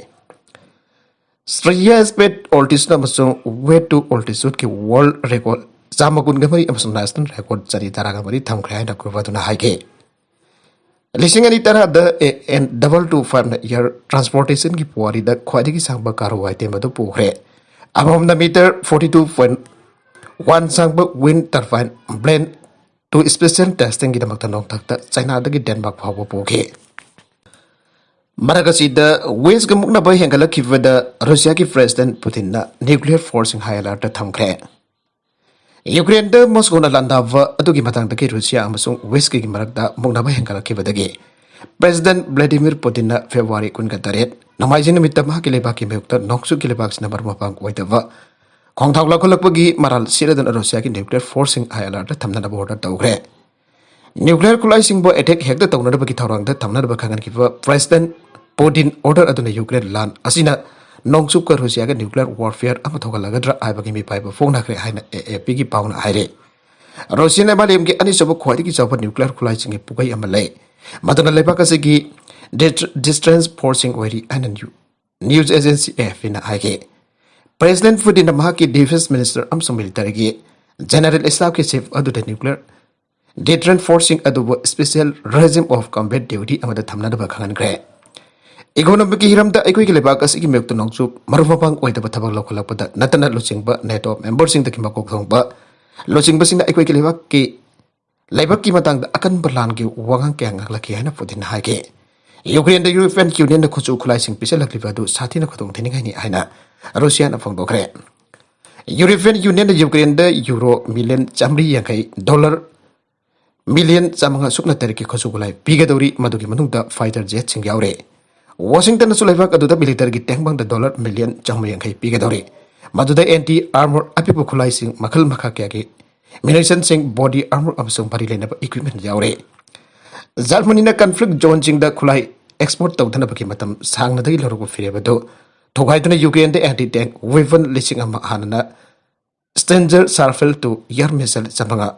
ꯁ꯭ꯇ꯭ꯔꯤꯌꯥ ꯁ꯭ꯄꯤꯠ ꯑꯣꯜꯇꯤꯆꯨꯗ ꯑꯃꯁꯨꯡ ꯋꯦꯠ ꯇꯨ ꯑꯣꯜꯇꯤꯆꯨꯗꯀꯤ ꯋꯥꯔꯜꯗ ꯔꯦꯀꯣꯔꯗ ꯆꯥꯝꯃ ꯀꯨꯟꯒ ꯃꯔꯤ ꯑꯃꯁꯨꯡ national record ꯆꯅꯤ ꯇꯔꯥꯒ ꯃꯔꯤ ꯊꯝꯈ꯭ꯔꯦ ꯍꯥꯏꯅ ꯀꯨꯔꯕꯥꯗꯨꯅ ꯍꯥꯏꯈꯤ꯫ ꯂꯤꯁꯤꯡ ꯑꯅꯤ ꯇꯔꯥꯗ AN double two five ꯅ air transportation ꯒꯤ ꯄꯨꯋꯥꯔꯤꯗ ꯈ꯭ꯋꯥꯏꯗꯒꯤ ꯁꯥꯡꯕ ꯀꯥꯔꯋꯥꯏ ꯇꯦꯝ ꯑꯗꯨ ꯄꯨꯈ꯭ꯔꯦ꯫ ꯑꯃꯃꯝꯅ meter forty two point one ꯁꯥꯡꯕ wind turbine blade to special testing ꯒꯤꯗꯃꯛꯇ ꯅꯣꯡꯊꯛꯇ ꯆꯥꯏꯅꯥꯗꯒꯤ ꯗꯦꯟꯃꯥꯔꯛ ꯐꯥꯎꯕ ꯄꯨꯈꯤ꯫ ꯃꯔꯛ ꯑꯁꯤꯗ West ꯀ ꯃꯨꯛꯅꯕ ꯍꯦꯟꯒꯠꯂꯛꯈꯤꯕꯗ ꯔꯨꯁꯤꯌꯥꯒꯤ President Putin ꯅ nuclear force ꯁꯤꯡ high alert ꯇ ꯊꯝꯈ꯭ꯔꯦ꯫ ꯌꯨꯀ꯭ꯔꯦꯟꯗ ꯃꯣꯁꯀꯣꯅ ꯂꯥꯟꯗꯥꯕ ꯑꯗꯨꯒꯤ ꯃꯇꯥꯡꯗꯒꯤ ꯔꯨꯁꯤꯌꯥ ꯑꯃꯁꯨꯡ West ꯀꯤ ꯃꯔꯛꯇ ꯃꯨꯛꯅꯕ ꯍꯦꯟꯒꯠꯂꯛꯈꯤꯕꯗꯒꯤ President Vladimir Putin ꯅ February ꯀꯨꯟꯒ ꯇꯔꯦꯠ, ꯅꯣꯡꯃꯥꯏꯖꯤꯡ ꯅꯨꯃꯤꯠꯇ ꯃꯍꯥꯛꯀꯤ ꯂꯩꯕꯥꯛꯀꯤ ꯃꯥꯌꯣꯛꯇ ꯅꯣꯡꯆꯨꯞꯀꯤ ꯂꯩꯕꯥꯛꯁꯤꯡꯅ ꯃꯔꯨꯞ ꯃꯄꯥꯡ ꯑꯣꯏꯗꯕ ꯈꯣꯡꯊꯥꯡ ꯂꯧꯈꯠꯂꯛꯄꯒꯤ ꯃꯔꯥꯜ ꯁꯤꯔꯗꯨꯅ ꯔꯨꯁꯤꯌꯥꯒꯤ nuclear force ꯁꯤꯡ high alert ꯇ ꯊꯝꯅꯅꯕ order ꯇꯧꯈ꯭ꯔꯦ꯫ Nuclear ꯈꯨꯠꯂꯥꯏꯁꯤꯡꯕꯨ attack ꯍꯦꯛꯇ ꯇꯧꯅꯅꯕꯒꯤ ꯊꯧꯔꯥꯡꯗ ꯊꯝꯅꯅꯕ ꯈꯪꯍꯟꯈꯤꯕ President Putin order ꯑꯗꯨꯅ ꯌꯨꯀ꯭ꯔꯦꯟ ꯂꯥꯟ ꯑꯁꯤꯅ ꯅꯣꯡꯆꯨꯞꯀ ꯔꯨꯁꯤꯌꯥꯒ nuclear warfare ꯑꯃ ꯊꯣꯛꯍꯜꯂꯒꯗ꯭ꯔꯥ ꯍꯥꯏꯕꯒꯤ ꯃꯤꯄꯥꯏꯕ ꯐꯣꯡꯅꯈ꯭ꯔꯦ ꯍꯥꯏꯅ AFP ꯒꯤ ꯄꯥꯎꯅ ꯍꯥꯏꯔꯤ꯫ ꯔꯨꯁꯤꯌꯥꯅ ꯃꯥꯂꯦꯝꯒꯤ ꯑꯅꯤꯁꯨꯕ ꯈ꯭ꯋꯥꯏꯗꯒꯤ ꯆꯥꯎꯕ nuclear ꯈꯨꯠꯂꯥꯏꯁꯤꯡꯒꯤ ꯄꯨꯒꯩ ꯑꯃ ꯂꯩ, ꯃꯗꯨꯅ ꯂꯩꯕꯥꯛ ꯑꯁꯤꯒꯤ dist-, distance force ꯁꯤꯡ ꯑꯣꯏꯔꯤ ꯍꯥꯏꯅ ꯅ꯭ꯌꯨ-, news agency AFP ꯅ ꯍꯥꯏꯈꯤ꯫ President Putin ꯅ ꯃꯍꯥꯛꯀꯤ defense minister ꯑꯃꯁꯨꯡ military ꯒꯤ general staff ꯀꯤ chief ꯑꯗꯨꯗ nuclear deterrent force ꯁꯤꯡ ꯑꯗꯨꯕꯨ special regime of combat duty ꯑꯃꯗ ꯊꯝꯅꯅꯕ ꯈꯪꯍꯟꯈ꯭ꯔꯦ꯫ Economic ꯀꯤ ꯍꯤꯔꯝꯗ ꯑꯩꯈꯣꯏꯒꯤ ꯂꯩꯕꯥꯛ ꯑꯁꯤꯒꯤ ꯃꯥꯌꯣꯛꯇ ꯅꯣꯡꯆꯨꯞ ꯃꯔꯨꯞ ꯃꯄꯥꯡ ꯑꯣꯏꯗꯕ ꯊꯕꯛ ꯂꯧꯈꯠꯂꯛꯄꯗ ꯅꯠꯇꯅ ꯂꯨꯆꯤꯡꯕ NATO member ꯁꯤꯡꯗꯒꯤ ꯃꯀꯣꯛ ꯊꯣꯡꯕ ꯂꯨꯆꯤꯡꯕꯁꯤꯡꯅ ꯑꯩꯈꯣꯏꯒꯤ ꯂꯩꯕꯥꯛꯀꯤ, ꯂꯩꯕꯥꯛꯀꯤ ꯃꯇꯥꯡꯗ ꯑꯀꯟꯕ ꯂꯥꯟꯒꯤ ꯋꯥꯉꯥꯡ ꯀꯌꯥ ꯉꯥꯡꯂꯛꯈꯤ ꯍꯥꯏꯅ ꯄꯨꯇꯤꯟꯅ ꯍꯥꯏꯈꯤ꯫ ꯌꯨꯀ꯭ꯔꯦꯟꯗ European Union ꯅ ꯈꯨꯠꯁꯨ ꯈꯨꯠꯂꯥꯏꯁꯤꯡ ꯄꯤꯁꯤꯜꯂꯛꯂꯤꯕ ꯑꯗꯨ ꯁꯥꯊꯤꯅ ꯈꯨꯗꯣꯡ ꯊꯤꯅꯤꯡꯉꯥꯏꯅꯤ ꯍꯥꯏꯅ ꯔꯨꯁꯤꯌꯥꯅ ꯐꯣꯡꯗꯣꯛꯈ꯭ꯔꯦ꯫ European Union ꯅ ꯌꯨꯀ꯭ꯔꯦꯟꯗ euro million ꯆꯥꯃꯔꯤ ꯌꯥꯡꯈꯩ, dollar million ꯆꯥꯃꯉꯥ ꯁꯨꯞꯅ ꯇꯔꯦꯠꯀꯤ ꯈꯨꯠꯁꯨ ꯈꯨꯠꯂꯥꯏ ꯄꯤꯒꯗꯧꯔꯤ, ꯃꯗꯨꯒꯤ ꯃꯅꯨꯡꯗ fighter jet ꯁꯤꯡ ꯌꯥꯎꯔꯦ꯫ Washington ꯅꯁꯨ ꯂꯩꯕꯥꯛ ꯑꯗꯨꯗ military ꯒꯤ ꯇꯦꯡꯕꯥꯡꯗ dollar million ꯆꯥꯃꯔꯤ ꯌꯥꯡꯈꯩ ꯄꯤꯒꯗꯧꯔꯤ, ꯃꯗꯨꯗ anti armor ꯑꯄꯤꯛꯄ ꯈꯨꯠꯂꯥꯏꯁꯤꯡ ꯃꯈꯜ ꯃꯈꯥ ꯀꯌꯥꯒꯤ munition ꯁꯤꯡ, body armor ꯑꯃꯁꯨꯡ ꯃꯔꯤ ꯂꯩꯅꯕ equipment ꯌꯥꯎꯔꯦ꯫ ꯖꯔꯃꯅꯤꯅ conflict zone ꯁꯤꯡꯗ ꯈꯨꯠꯂꯥꯏ export ꯇꯧꯗꯅꯕꯒꯤ ꯃꯇꯝ ꯁꯥꯡꯅꯗꯒꯤ ꯂꯧꯔꯛꯄ ꯐꯤꯔꯦꯞ ꯑꯗꯨ ꯊꯨꯒꯥꯏꯗꯨꯅ ꯌꯨꯀ꯭ꯔꯦꯟꯗ anti tank weapon ꯂꯤꯁꯤꯡ ꯑꯃ, ꯍꯥꯟꯅꯅ Stinger Shafale to air missile ꯆꯥꯃꯉꯥ,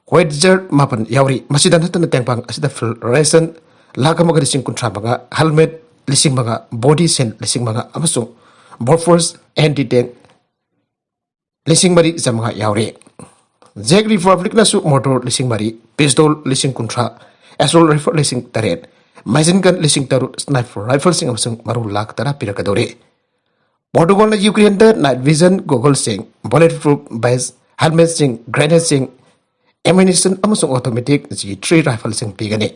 Howitzer ꯃꯥꯄꯟ ꯌꯥꯎꯔꯤ꯫ ꯃꯁꯤꯗ ꯅꯠꯇꯅ ꯇꯦꯡꯕꯥꯡ ꯑꯁꯤꯗ full ration ꯂꯥꯈ ꯑꯃꯒ ꯂꯤꯁꯤꯡ ꯀꯨꯟꯊ꯭ꯔꯥ ꯃꯉꯥ, helmet ꯂꯤꯁꯤꯡ ꯃꯉꯥ, body shell ꯂꯤꯁꯤꯡ ꯃꯉꯥ ꯑꯃꯁꯨꯡ Bofors anti tank ꯂꯤꯁꯤꯡ ꯃꯔꯤ ꯆꯥꯃꯉꯥ ꯌꯥꯎꯔꯤ꯫ ꯖꯦꯛ ꯔꯤꯄꯕ꯭ꯂꯤꯛꯅꯁꯨ ꯃꯣꯔꯇꯣꯔ ꯂꯤꯁꯤꯡ ꯃꯔꯤ, ꯄꯤꯁꯇꯣꯜ ꯂꯤꯁꯤꯡ ꯀꯨꯟꯊ꯭ꯔꯥ, ꯑꯦꯁꯣꯜ ꯔꯥꯏꯐꯜ ꯂꯤꯁꯤꯡ ꯇꯔꯦꯠ, ꯃꯦꯁꯤꯟ ꯒꯟ ꯂꯤꯁꯤꯡ ꯇꯔꯨꯛ, ꯁ꯭ꯅꯥꯏꯄꯔ ꯔꯥꯏꯐꯜꯁꯤꯡ ꯑꯃꯁꯨꯡ ꯃꯔꯨ ꯂꯥꯈ ꯇꯔꯥ ꯄꯤꯔꯛꯀꯗꯧꯔꯤ꯫ ꯄꯣꯔꯇꯨꯒꯜꯅ ꯌꯨꯀ꯭ꯔꯦꯟꯗ ꯅꯥꯏꯠ ꯚꯤꯖꯟ ꯒꯣꯒꯜꯁꯤꯡ, ꯕꯨꯂꯦꯠ ꯄ꯭ꯔꯨꯐ ꯚꯦꯁ, ꯍꯦꯜꯃꯦꯠꯁꯤꯡ, ꯒ꯭ꯔꯦꯅꯦꯗꯁꯤꯡ, ꯑꯦꯃꯨꯅꯤꯁꯟ ꯑꯃꯁꯨꯡ ꯑꯣꯇꯣꯃꯦꯇꯤꯛ ꯖꯤ ꯊ꯭ꯔꯤ ꯔꯥꯏꯐꯜꯁꯤꯡ ꯄꯤꯒꯅꯤ꯫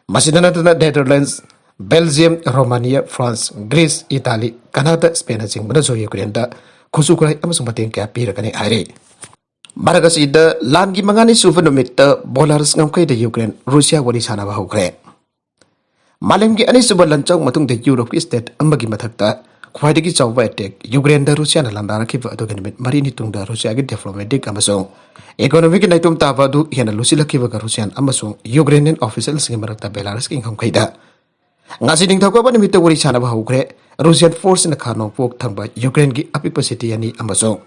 ꯃꯁꯤꯗ ꯅꯠꯇꯅ Netherlands, Belgium, Romania, France, Greece, Italy, Canada, ꯁ꯭ꯄꯦꯟꯅꯆꯤꯡꯕꯅꯁꯨ ꯌꯨꯀ꯭ꯔꯦꯟꯗ ꯈꯨꯠꯁꯨ ꯈꯨꯠꯂꯥꯏ ꯑꯃꯁꯨꯡ ꯃꯇꯦꯡ ꯀꯌꯥ ꯄꯤꯔꯒꯅꯤ ꯍꯥꯏꯔꯤ꯫ ꯃꯔꯛ ꯑꯁꯤꯗ, ꯂꯥꯟꯒꯤ ꯃꯉꯥꯅꯤ ꯁꯨꯕ ꯅꯨꯃꯤꯠꯇ ꯕꯣꯂꯥꯔꯁ ꯉꯝꯈꯩꯗ ꯌꯨꯀ꯭ꯔꯦꯟ ꯔꯨꯁꯤꯌꯥ ꯋꯥꯔꯤ ꯁꯥꯟꯅꯕ ꯍꯧꯈ꯭ꯔꯦ꯫ ꯃꯥꯂꯦꯝꯒꯤ ꯑꯅꯤꯁꯨꯕ ꯂꯥꯟꯖꯥꯎ ꯃꯇꯨꯡꯗ ꯌꯨꯔꯣꯞꯀꯤ ꯁ꯭ꯇꯦꯠ ꯑꯃꯒꯤ ꯃꯊꯛꯇ ꯈ꯭ꯋꯥꯏꯗꯒꯤ ꯆꯥꯎꯕ ꯑꯦꯇꯦꯛ ꯌꯨꯀ꯭ꯔꯦꯟꯗ ꯔꯨꯁꯤꯌꯥꯅ ꯂꯥꯟꯗꯥꯔꯛꯈꯤꯕ ꯑꯗꯨꯒꯤ ꯅꯨꯃꯤꯠ ꯃꯔꯤꯅꯤ ꯇꯨꯡꯗ ꯔꯨꯁꯤꯌꯥꯒꯤ ꯗꯤꯄ꯭ꯂꯣꯃꯦꯇꯤꯛ ꯑꯃꯁꯨꯡ ꯏꯀꯣꯅꯣꯃꯤꯛꯀꯤ ꯅꯥꯏꯇꯣꯝ ꯇꯥꯕ ꯑꯗꯨ ꯍꯦꯟꯅ ꯂꯨꯁꯤꯜꯂꯛꯈꯤꯕꯒ ꯔꯨꯁꯤꯌꯥꯟ ꯑꯃꯁꯨꯡ ꯌꯨꯀ꯭ꯔꯦꯅꯤꯌꯟ ꯑꯣꯐꯤꯁꯤꯌꯦꯜꯁꯤꯡꯒꯤ ꯃꯔꯛꯇ ꯕꯦꯂꯥꯔꯁꯀꯤ ꯉꯝꯈꯩꯗ ꯉꯁꯤ ꯅꯤꯡꯊꯧꯀꯥꯕ ꯅꯨꯃꯤꯠꯇ ꯋꯥꯔꯤ ꯁꯥꯟꯅꯕ ꯍꯧꯈ꯭ꯔꯦ꯫ ꯔꯨꯁꯤꯌꯥꯟ ꯐꯣꯔꯁꯅ ꯈꯥ ꯅꯣꯡꯄꯣꯛ ꯊꯪꯕ ꯌꯨꯀ꯭ꯔꯦꯟꯒꯤ ꯑꯄꯤꯛꯄ ꯁꯤꯇꯤ ꯑꯅꯤ ꯑꯃꯁꯨꯡ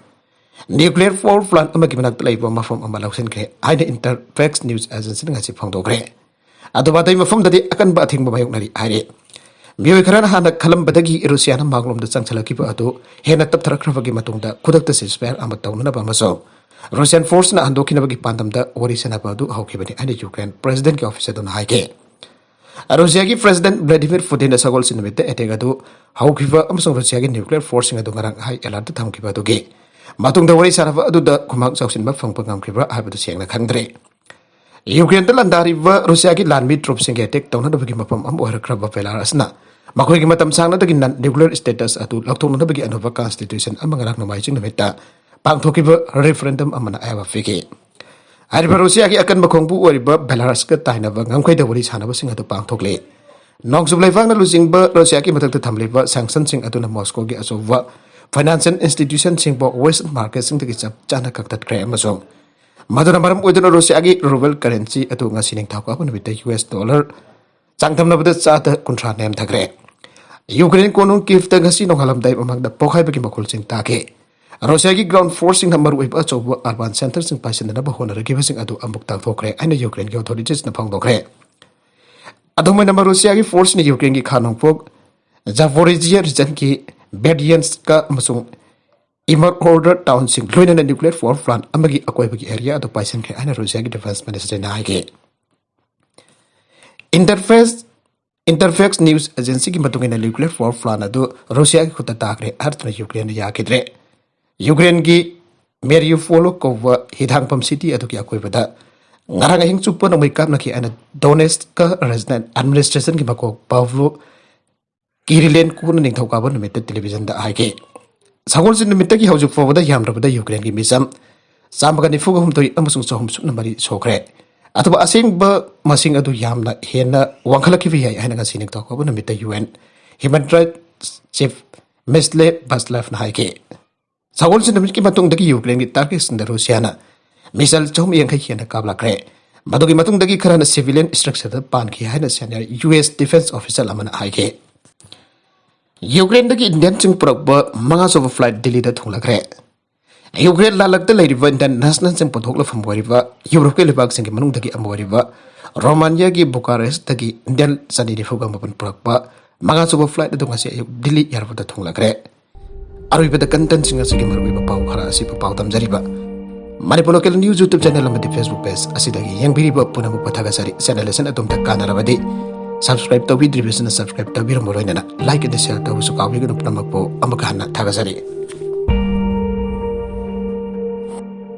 ꯅ꯭ꯌꯨꯀ꯭ꯂꯤꯌꯔ ꯄꯥꯋꯔ ꯄ꯭ꯂꯥꯟ ꯑꯃꯒꯤ ꯃꯅꯥꯛꯇ ꯂꯩꯕ ꯃꯐꯝ ꯑꯃ ꯂꯧꯁꯤꯟꯈ꯭ꯔꯦ ꯍꯥꯏꯅ ꯏꯟꯇꯔꯐꯦꯛꯁ ꯅ꯭ꯌꯨꯁ ꯑꯦꯖꯦꯟꯁꯤꯅ ꯉꯁꯤ ꯐꯣꯡꯗꯣꯛꯈ꯭ꯔꯦ꯫ ꯑꯗꯨꯕꯨ ꯑꯇꯩ ꯃꯐꯝꯗꯗꯤ ꯑꯀꯟꯕ ꯑꯊꯤꯡꯕ ꯃꯥꯌꯣꯛꯅꯔꯤ ꯍꯥꯏꯔꯤ꯫ ꯃꯤꯑꯣꯏ ꯈꯔꯅ ꯍꯥꯟꯅ ꯈꯜꯂꯝꯕꯗꯒꯤ ꯔꯨꯁꯤꯌꯥꯅ ꯃꯥꯡꯂꯣꯝꯗ ꯆꯪꯁꯤꯜꯂꯛꯈꯤꯕ ꯑꯗꯨ ꯍꯦꯟꯅ ꯇꯞꯊꯔꯛꯈ꯭ꯔꯕꯒꯤ ꯃꯇꯨꯡꯗ ꯈꯨꯗꯛꯇ ceasefire ꯑꯃ ꯇꯧꯅꯅꯕ ꯑꯃꯁꯨꯡ ꯔꯨꯁꯤꯌꯥꯟ ꯐꯣꯔꯁꯅ ꯍꯟꯗꯣꯛꯈꯤꯅꯕꯒꯤ ꯄꯥꯟꯗꯝꯗ ꯋꯥꯔꯤ ꯁꯥꯟꯅꯕ ꯑꯗꯨ ꯍꯧꯈꯤꯕꯅꯤ ꯍꯥꯏꯅ ꯌꯨꯀ꯭ꯔꯦꯟ ꯄ꯭ꯔꯦꯁꯤꯗꯦꯟꯠꯀꯤ ꯑꯣꯐꯤꯁ ꯑꯗꯨꯅ ꯍꯥꯏꯈꯤ꯫ ꯔꯨꯁꯤꯌꯥꯒꯤ ꯄ꯭ꯔꯦꯁꯤꯗꯦꯟꯠ ꯚ꯭ꯂꯥꯗꯤꯃꯤꯔ ꯄꯨꯇꯤꯟꯅ ꯁꯒꯣꯜꯁꯦꯟ ꯅꯨꯃꯤꯠꯇ ꯑꯦꯇꯦꯛ ꯑꯗꯨ ꯍꯧꯈꯤꯕ ꯑꯃꯁꯨꯡ ꯔꯨꯁꯤꯌꯥꯒꯤ ꯅ꯭ꯌꯨꯀ꯭ꯂꯤꯌꯔ ꯐꯣꯔꯁꯁꯤꯡ ꯑꯗꯨ ꯉꯔꯥꯡ ꯍꯥꯏ ꯑꯦꯂꯔꯠꯇ ꯊꯝꯈꯤꯕ ꯑꯗꯨꯒꯤ ꯃꯇꯨꯡꯗ ꯋꯥꯔꯤ ꯁꯥꯟꯅꯕ ꯑꯗꯨꯗ ꯈꯨꯃꯥꯡ ꯆꯥꯎꯁꯤꯟꯕ ꯐꯪꯕ ꯉꯝꯈꯤꯕ꯭ꯔꯥ ꯍꯥꯏꯕꯗꯨ ꯁꯦꯡꯅ ꯈꯪꯗ꯭ꯔꯦ꯫ ꯌꯨꯀ꯭ꯔꯦꯟꯗ ꯂꯥꯟꯗꯥꯔꯤꯕ ꯔꯨꯁꯤꯌꯥꯒꯤ ꯂꯥꯟꯃꯤ ꯇ꯭ꯔꯨꯞꯁꯤꯡꯒꯤ ꯑꯦꯇꯦꯛ ꯇꯧꯅꯅꯕꯒꯤ ꯃꯐꯝ ꯑꯃ ꯑꯣꯏꯔꯛꯈ꯭ꯔꯕ ꯕꯦꯂꯥꯔꯁꯅ ꯃꯈꯣꯏꯒꯤ ꯃꯇꯝ ꯁꯥꯡꯅꯗꯒꯤ ꯅꯟ ꯅ꯭ꯌꯨꯀ꯭ꯂꯤꯌꯔ ꯁ꯭ꯇꯦꯇꯁ ꯑꯗꯨ ꯂꯧꯊꯣꯛꯅꯅꯕꯒꯤ ꯑꯅꯧꯕ ꯀꯟꯁꯇꯤꯇ꯭ꯌꯨꯁꯟ ꯑꯃ ꯉꯔꯥꯡ ꯅꯣꯡꯃꯥꯏꯖꯤꯡ ꯅꯨꯃꯤꯠꯇ ꯄꯥꯡꯊꯣꯛꯈꯤꯕ ꯔꯤꯐꯔꯦꯟꯗꯝ ꯑꯃꯅ ꯑꯌꯥꯕ ꯄꯤꯈꯤ꯫ ꯍꯥꯏꯔꯤꯕ ꯔꯨꯁꯤꯌꯥꯒꯤ ꯑꯀꯟꯕ ꯈꯣꯡꯕꯨ ꯑꯣꯏꯔꯤꯕ ꯕꯦꯂꯥꯔꯁꯀ ꯇꯥꯏꯅꯕ ꯉꯝꯈꯩꯗ ꯋꯥꯔꯤ ꯁꯥꯟꯅꯕꯁꯤꯡ ꯑꯗꯨ ꯄꯥꯡꯊꯣꯛꯂꯤ꯫ ꯅꯣꯡꯆꯨꯞ ꯂꯩꯕꯥꯛꯅ ꯂꯨꯆꯤꯡꯕ ꯔꯨꯁꯤꯌꯥꯒꯤ ꯃꯊꯛꯇ ꯊꯝꯂꯤꯕ ꯁꯦꯡꯁꯟꯁꯤꯡ ꯑꯗꯨꯅ ꯃꯣꯁꯀꯣꯒꯤ ꯑꯆꯧꯕ ꯐꯥꯏꯅꯥꯟꯁꯤꯌꯦꯜ ꯏꯟꯁꯇꯤꯇ꯭ꯌꯨꯁꯟꯁꯤꯡꯕꯨ ꯋꯦꯁꯇꯔꯟ ꯃꯥꯔꯀꯦꯠꯁꯤꯡꯗꯒꯤ ꯆꯞ ꯆꯥꯅ ꯀꯛꯊꯠꯈ꯭ꯔꯦ ꯑꯃꯁꯨꯡ ꯃꯗꯨꯅ ꯃꯔꯝ ꯑꯣꯏꯗꯨꯅ ꯔꯨꯁꯤꯌꯥꯒꯤ ꯔꯨꯕꯦꯜ ꯀꯔꯦꯟꯁꯤ ꯑꯗꯨ ꯉꯁꯤ ꯅꯤꯡꯊꯧꯀꯥꯕ ꯅꯨꯃꯤꯠꯇ ꯌꯨ ꯑꯦꯁ ꯗꯣꯂꯔ ꯆꯥꯡꯗꯝꯅꯕꯗ ꯆꯥꯗ ꯀꯨꯟꯊ꯭ꯔꯥ ꯅꯦꯝꯊꯈ꯭ꯔꯦ꯫ ꯌꯨꯀ꯭ꯔꯦꯟ ꯀꯣꯅꯨꯡ ꯀꯤꯐꯇ ꯉꯁꯤ ꯅꯣꯡꯉꯥꯜꯂꯝꯗꯥꯏ ꯃꯃꯥꯡꯗ ꯄꯣꯈꯥꯏꯕꯒꯤ ꯃꯈꯣꯜꯁꯤꯡ ꯇꯥꯈꯤ꯫ ꯔꯨꯁꯤꯌꯥꯒꯤ ꯒ꯭ꯔꯥꯎꯟ ꯐꯣꯔꯁꯁꯤꯡꯅ ꯃꯔꯨꯑꯣꯏꯕ ꯑꯆꯧꯕ ꯑꯔꯕꯥꯟ ꯁꯦꯟꯇꯔꯁꯤꯡ ꯄꯥꯏꯁꯤꯟꯅꯅꯕ ꯍꯣꯠꯅꯔꯛꯈꯤꯕꯁꯤꯡ ꯑꯗꯨ ꯑꯃꯨꯛ ꯇꯥꯛꯊꯣꯛꯈ꯭ꯔꯦ ꯍꯥꯏꯅ ꯌꯨꯀ꯭ꯔꯦꯟꯒꯤ ꯑꯣꯊꯣꯔꯤꯇꯤꯁꯅ ꯐꯣꯡꯗꯣꯛꯈ꯭ꯔꯦ꯫ ꯑꯗꯨꯝ ꯑꯣꯏꯅꯃꯛ, ꯔꯨꯁꯤꯌꯥꯒꯤ ꯐꯣꯔꯁꯅ ꯌꯨꯀ꯭ꯔꯦꯟꯒꯤ ꯈꯥ ꯅꯣꯡꯄꯣꯛ ꯖꯥꯄꯣꯔꯤꯖꯤꯌꯥ ꯔꯤꯖꯟꯒꯤ ꯕꯦꯗꯤꯌꯟꯁꯀ ꯑꯃꯁꯨꯡ ꯏꯃꯔ ꯑꯣꯔꯗꯔ ꯇꯥꯎꯟꯁꯤꯡ ꯂꯣꯏꯅꯅ ꯅ꯭ꯌꯨꯀ꯭ꯂꯤꯌꯔ ꯄꯥꯋꯔ ꯄ꯭ꯂꯥꯟ ꯑꯃꯒꯤ ꯑꯀꯣꯏꯕꯒꯤ ꯑꯦꯔꯤꯌꯥ ꯑꯗꯨ ꯄꯥꯏꯁꯤꯟꯈ꯭ꯔꯦ ꯍꯥꯏꯅ ꯔꯨꯁꯤꯌꯥꯒꯤ ꯗꯤꯐꯦꯟꯁ ꯃꯤꯅꯤꯁꯇꯔꯅ ꯍꯥꯏꯈꯤ꯫ ꯏꯟꯇꯔꯐꯦꯁ ꯏꯟꯇꯔꯐꯦꯛꯁ ꯅ꯭ꯌꯨꯁ ꯑꯦꯖꯦꯟꯁꯤꯒꯤ ꯃꯇꯨꯡ ꯏꯟꯅ ꯅ꯭ꯌꯨꯀ꯭ꯂꯤꯌꯔ ꯄꯥꯋꯔ ꯄ꯭ꯂꯥꯟ ꯑꯗꯨ ꯔꯨꯁꯤꯌꯥꯒꯤ ꯈꯨꯠꯇ ꯇꯥꯈ꯭ꯔꯦ ꯍꯥꯏꯗꯨꯅ ꯌꯨꯀ꯭ꯔꯦꯟꯅ ꯌꯥꯈꯤꯗ꯭ꯔꯦ꯫ ꯌꯨꯀ꯭ꯔꯦꯟꯒꯤ ꯃꯦꯔꯤꯌꯨꯄꯣꯂꯣ ꯀꯧꯕ ꯍꯤꯗꯥꯡꯐꯝ ꯁꯤꯇꯤ ꯑꯗꯨꯒꯤ ꯑꯀꯣꯏꯕꯗ ꯉꯔꯥꯡ ꯑꯍꯤꯡ ꯆꯨꯞꯄ ꯅꯣꯡꯃꯩ ꯀꯥꯞꯅꯈꯤ ꯍꯥꯏꯅ ꯗꯣꯅꯦꯁꯀ ꯔꯦꯖꯤꯅꯦꯟ ꯑꯦꯗꯃꯤꯅꯤꯁꯇ꯭ꯔꯦꯁꯟꯒꯤ ꯃꯀꯣꯛ ꯄꯥꯚ꯭ꯂꯣ ꯀꯤꯔꯤꯂꯦꯟꯀꯣꯅ ꯅꯤꯡꯊꯧꯀꯥꯕ ꯅꯨꯃꯤꯠꯇ ꯇꯦꯂꯤꯚꯤꯖꯟꯗ ꯍꯥꯏꯈꯤ꯫ ꯁꯒꯣꯜꯁꯦꯟ ꯅꯨꯃꯤꯠꯇꯒꯤ ꯍꯧꯖꯤꯛ ꯐꯥꯎꯕꯗ ꯌꯥꯝꯗ꯭ꯔꯕꯗ ꯌꯨꯀ꯭ꯔꯦꯟꯒꯤ ꯃꯤꯆꯝ ꯆꯥꯝꯃꯒ ꯅꯤꯐꯨꯒ ꯍꯨꯝꯗꯣꯏ ꯑꯃꯁꯨꯡ ꯆꯍꯨꯝ ꯁꯨꯞꯅ ꯃꯔꯤ ꯁꯣꯛꯈ꯭ꯔꯦ꯫ ꯑꯗꯨꯕꯨ ꯑꯁꯦꯡꯕ ꯃꯁꯤꯡ ꯑꯗꯨ ꯌꯥꯝꯅ ꯍꯦꯟꯅ ꯋꯥꯡꯈꯠꯂꯛꯈꯤꯕ ꯌꯥꯏ ꯍꯥꯏꯅ ꯉꯁꯤ ꯅꯤꯡꯊꯧꯀꯥꯕ ꯅꯨꯃꯤꯠꯇ U N human rights chief Michelle ꯕꯥꯁꯂꯦꯐꯅ ꯍꯥꯏꯈꯤ꯫ ꯁꯒꯣꯜꯁꯦꯟ ꯅꯨꯃꯤꯠꯀꯤ ꯃꯇꯨꯡꯗꯒꯤ ꯌꯨꯀ꯭ꯔꯦꯟꯒꯤ ꯇꯥꯔꯒꯦꯠꯁꯤꯡꯗ ꯔꯨꯁꯤꯌꯥꯅ ꯃꯤꯁꯥꯏꯜ ꯆꯍꯨꯝ ꯌꯥꯡꯈꯩ ꯍꯦꯟꯅ ꯀꯥꯞꯂꯛꯈ꯭ꯔꯦ꯫ ꯃꯗꯨꯒꯤ ꯃꯇꯨꯡꯗꯒꯤ ꯈꯔꯅ ꯁꯤꯚꯤꯂꯤꯌꯟ ꯁ꯭ꯇ꯭ꯔꯛꯆꯔꯗ ꯄꯥꯟꯈꯤ ꯍꯥꯏꯅ senior U S defence official ꯑꯃꯅ ꯍꯥꯏꯈꯤ꯫ ꯌꯨꯀ꯭ꯔꯦꯟꯗꯒꯤ ꯏꯟꯗꯤꯌꯟꯁꯤꯡ ꯄꯨꯔꯛꯄ ꯃꯉꯥ ꯁꯨꯕ ꯐ꯭ꯂꯥꯏꯠ ꯗꯤꯜꯂꯤꯗ ꯊꯨꯡꯂꯈ꯭ꯔꯦ꯫ ꯌꯨꯀ꯭ꯔꯦꯟ ꯂꯥꯜꯂꯛꯇ ꯂꯩꯔꯤꯕ ꯏꯟꯗꯤꯌꯟ ꯅꯦꯁꯅꯦꯜꯁꯤꯡ ꯄꯨꯊꯣꯛ ꯂꯥꯛꯐꯝ ꯑꯣꯏꯔꯤꯕ ꯌꯨꯔꯣꯞꯀꯤ ꯂꯩꯕꯥꯛꯁꯤꯡꯒꯤ ꯃꯅꯨꯡꯗꯗꯒꯤ ꯑꯃ ꯑꯣꯏꯔꯤꯕ ꯔꯣꯃꯥꯅꯤꯌꯥꯒꯤ ꯕꯨꯀꯥꯔꯦꯁꯇꯒꯤ ꯏꯟꯗꯤꯌꯟ ꯆꯅꯤ ꯅꯤꯐꯨꯒ ꯃꯥꯄꯟ ꯄꯨꯔꯛꯄ ꯃꯉꯥ ꯁꯨꯕ ꯐ꯭ꯂꯥꯏꯠ ꯑꯗꯨ ꯉꯁꯤ ꯑꯌꯨꯛ ꯗꯤꯜꯂꯤ ꯑꯦꯌꯔꯄꯣꯔꯠꯇ ꯊꯨꯡꯂꯈ꯭ꯔꯦ꯫ ꯑꯔꯣꯏꯕꯗ ꯀꯟꯇꯦꯟꯁꯤꯡ ꯑꯁꯤꯒꯤ ꯃꯔꯨꯑꯣꯏꯕ ꯄꯥꯎ ꯈꯔ ꯑꯁꯤꯕꯨ ꯄꯥꯎ ꯇꯝꯖꯔꯤꯕ Manipur local news YouTube channel ꯑꯃꯗꯤ ꯐꯦꯁꯕꯨꯛ ꯄꯦꯖ ꯑꯁꯤꯗꯒꯤ ꯌꯦꯡꯕꯤꯔꯤꯕ ꯄꯨꯝꯅꯃꯛꯄꯨ ꯊꯥꯒꯠꯆꯔꯤ꯫ ꯆꯦꯅꯦꯜ ꯑꯁꯤꯅ ꯑꯗꯣꯝꯗ ꯀꯥꯟꯅꯔꯕꯗꯤ ꯁꯕꯁꯀ꯭ꯔꯥꯏꯕ ꯇꯧꯕꯤꯗ꯭ꯔꯤꯕꯁꯤꯅ ꯁꯕꯁꯀ꯭ꯔꯥꯏꯕ ꯇꯧꯕꯤꯔꯝꯕ ꯂꯣꯏꯅꯅ ꯂꯥꯏꯛ ꯑꯃꯗꯤ ꯁꯦꯌꯔ ꯇꯧꯕꯁꯨ ꯀꯥꯎꯕꯤꯒꯅꯨ꯫ ꯄꯨꯝꯅꯃꯛꯄꯨ ꯑꯃꯨꯛꯀ ꯍꯟꯅ ꯊꯥꯒꯠꯆꯔꯤ꯫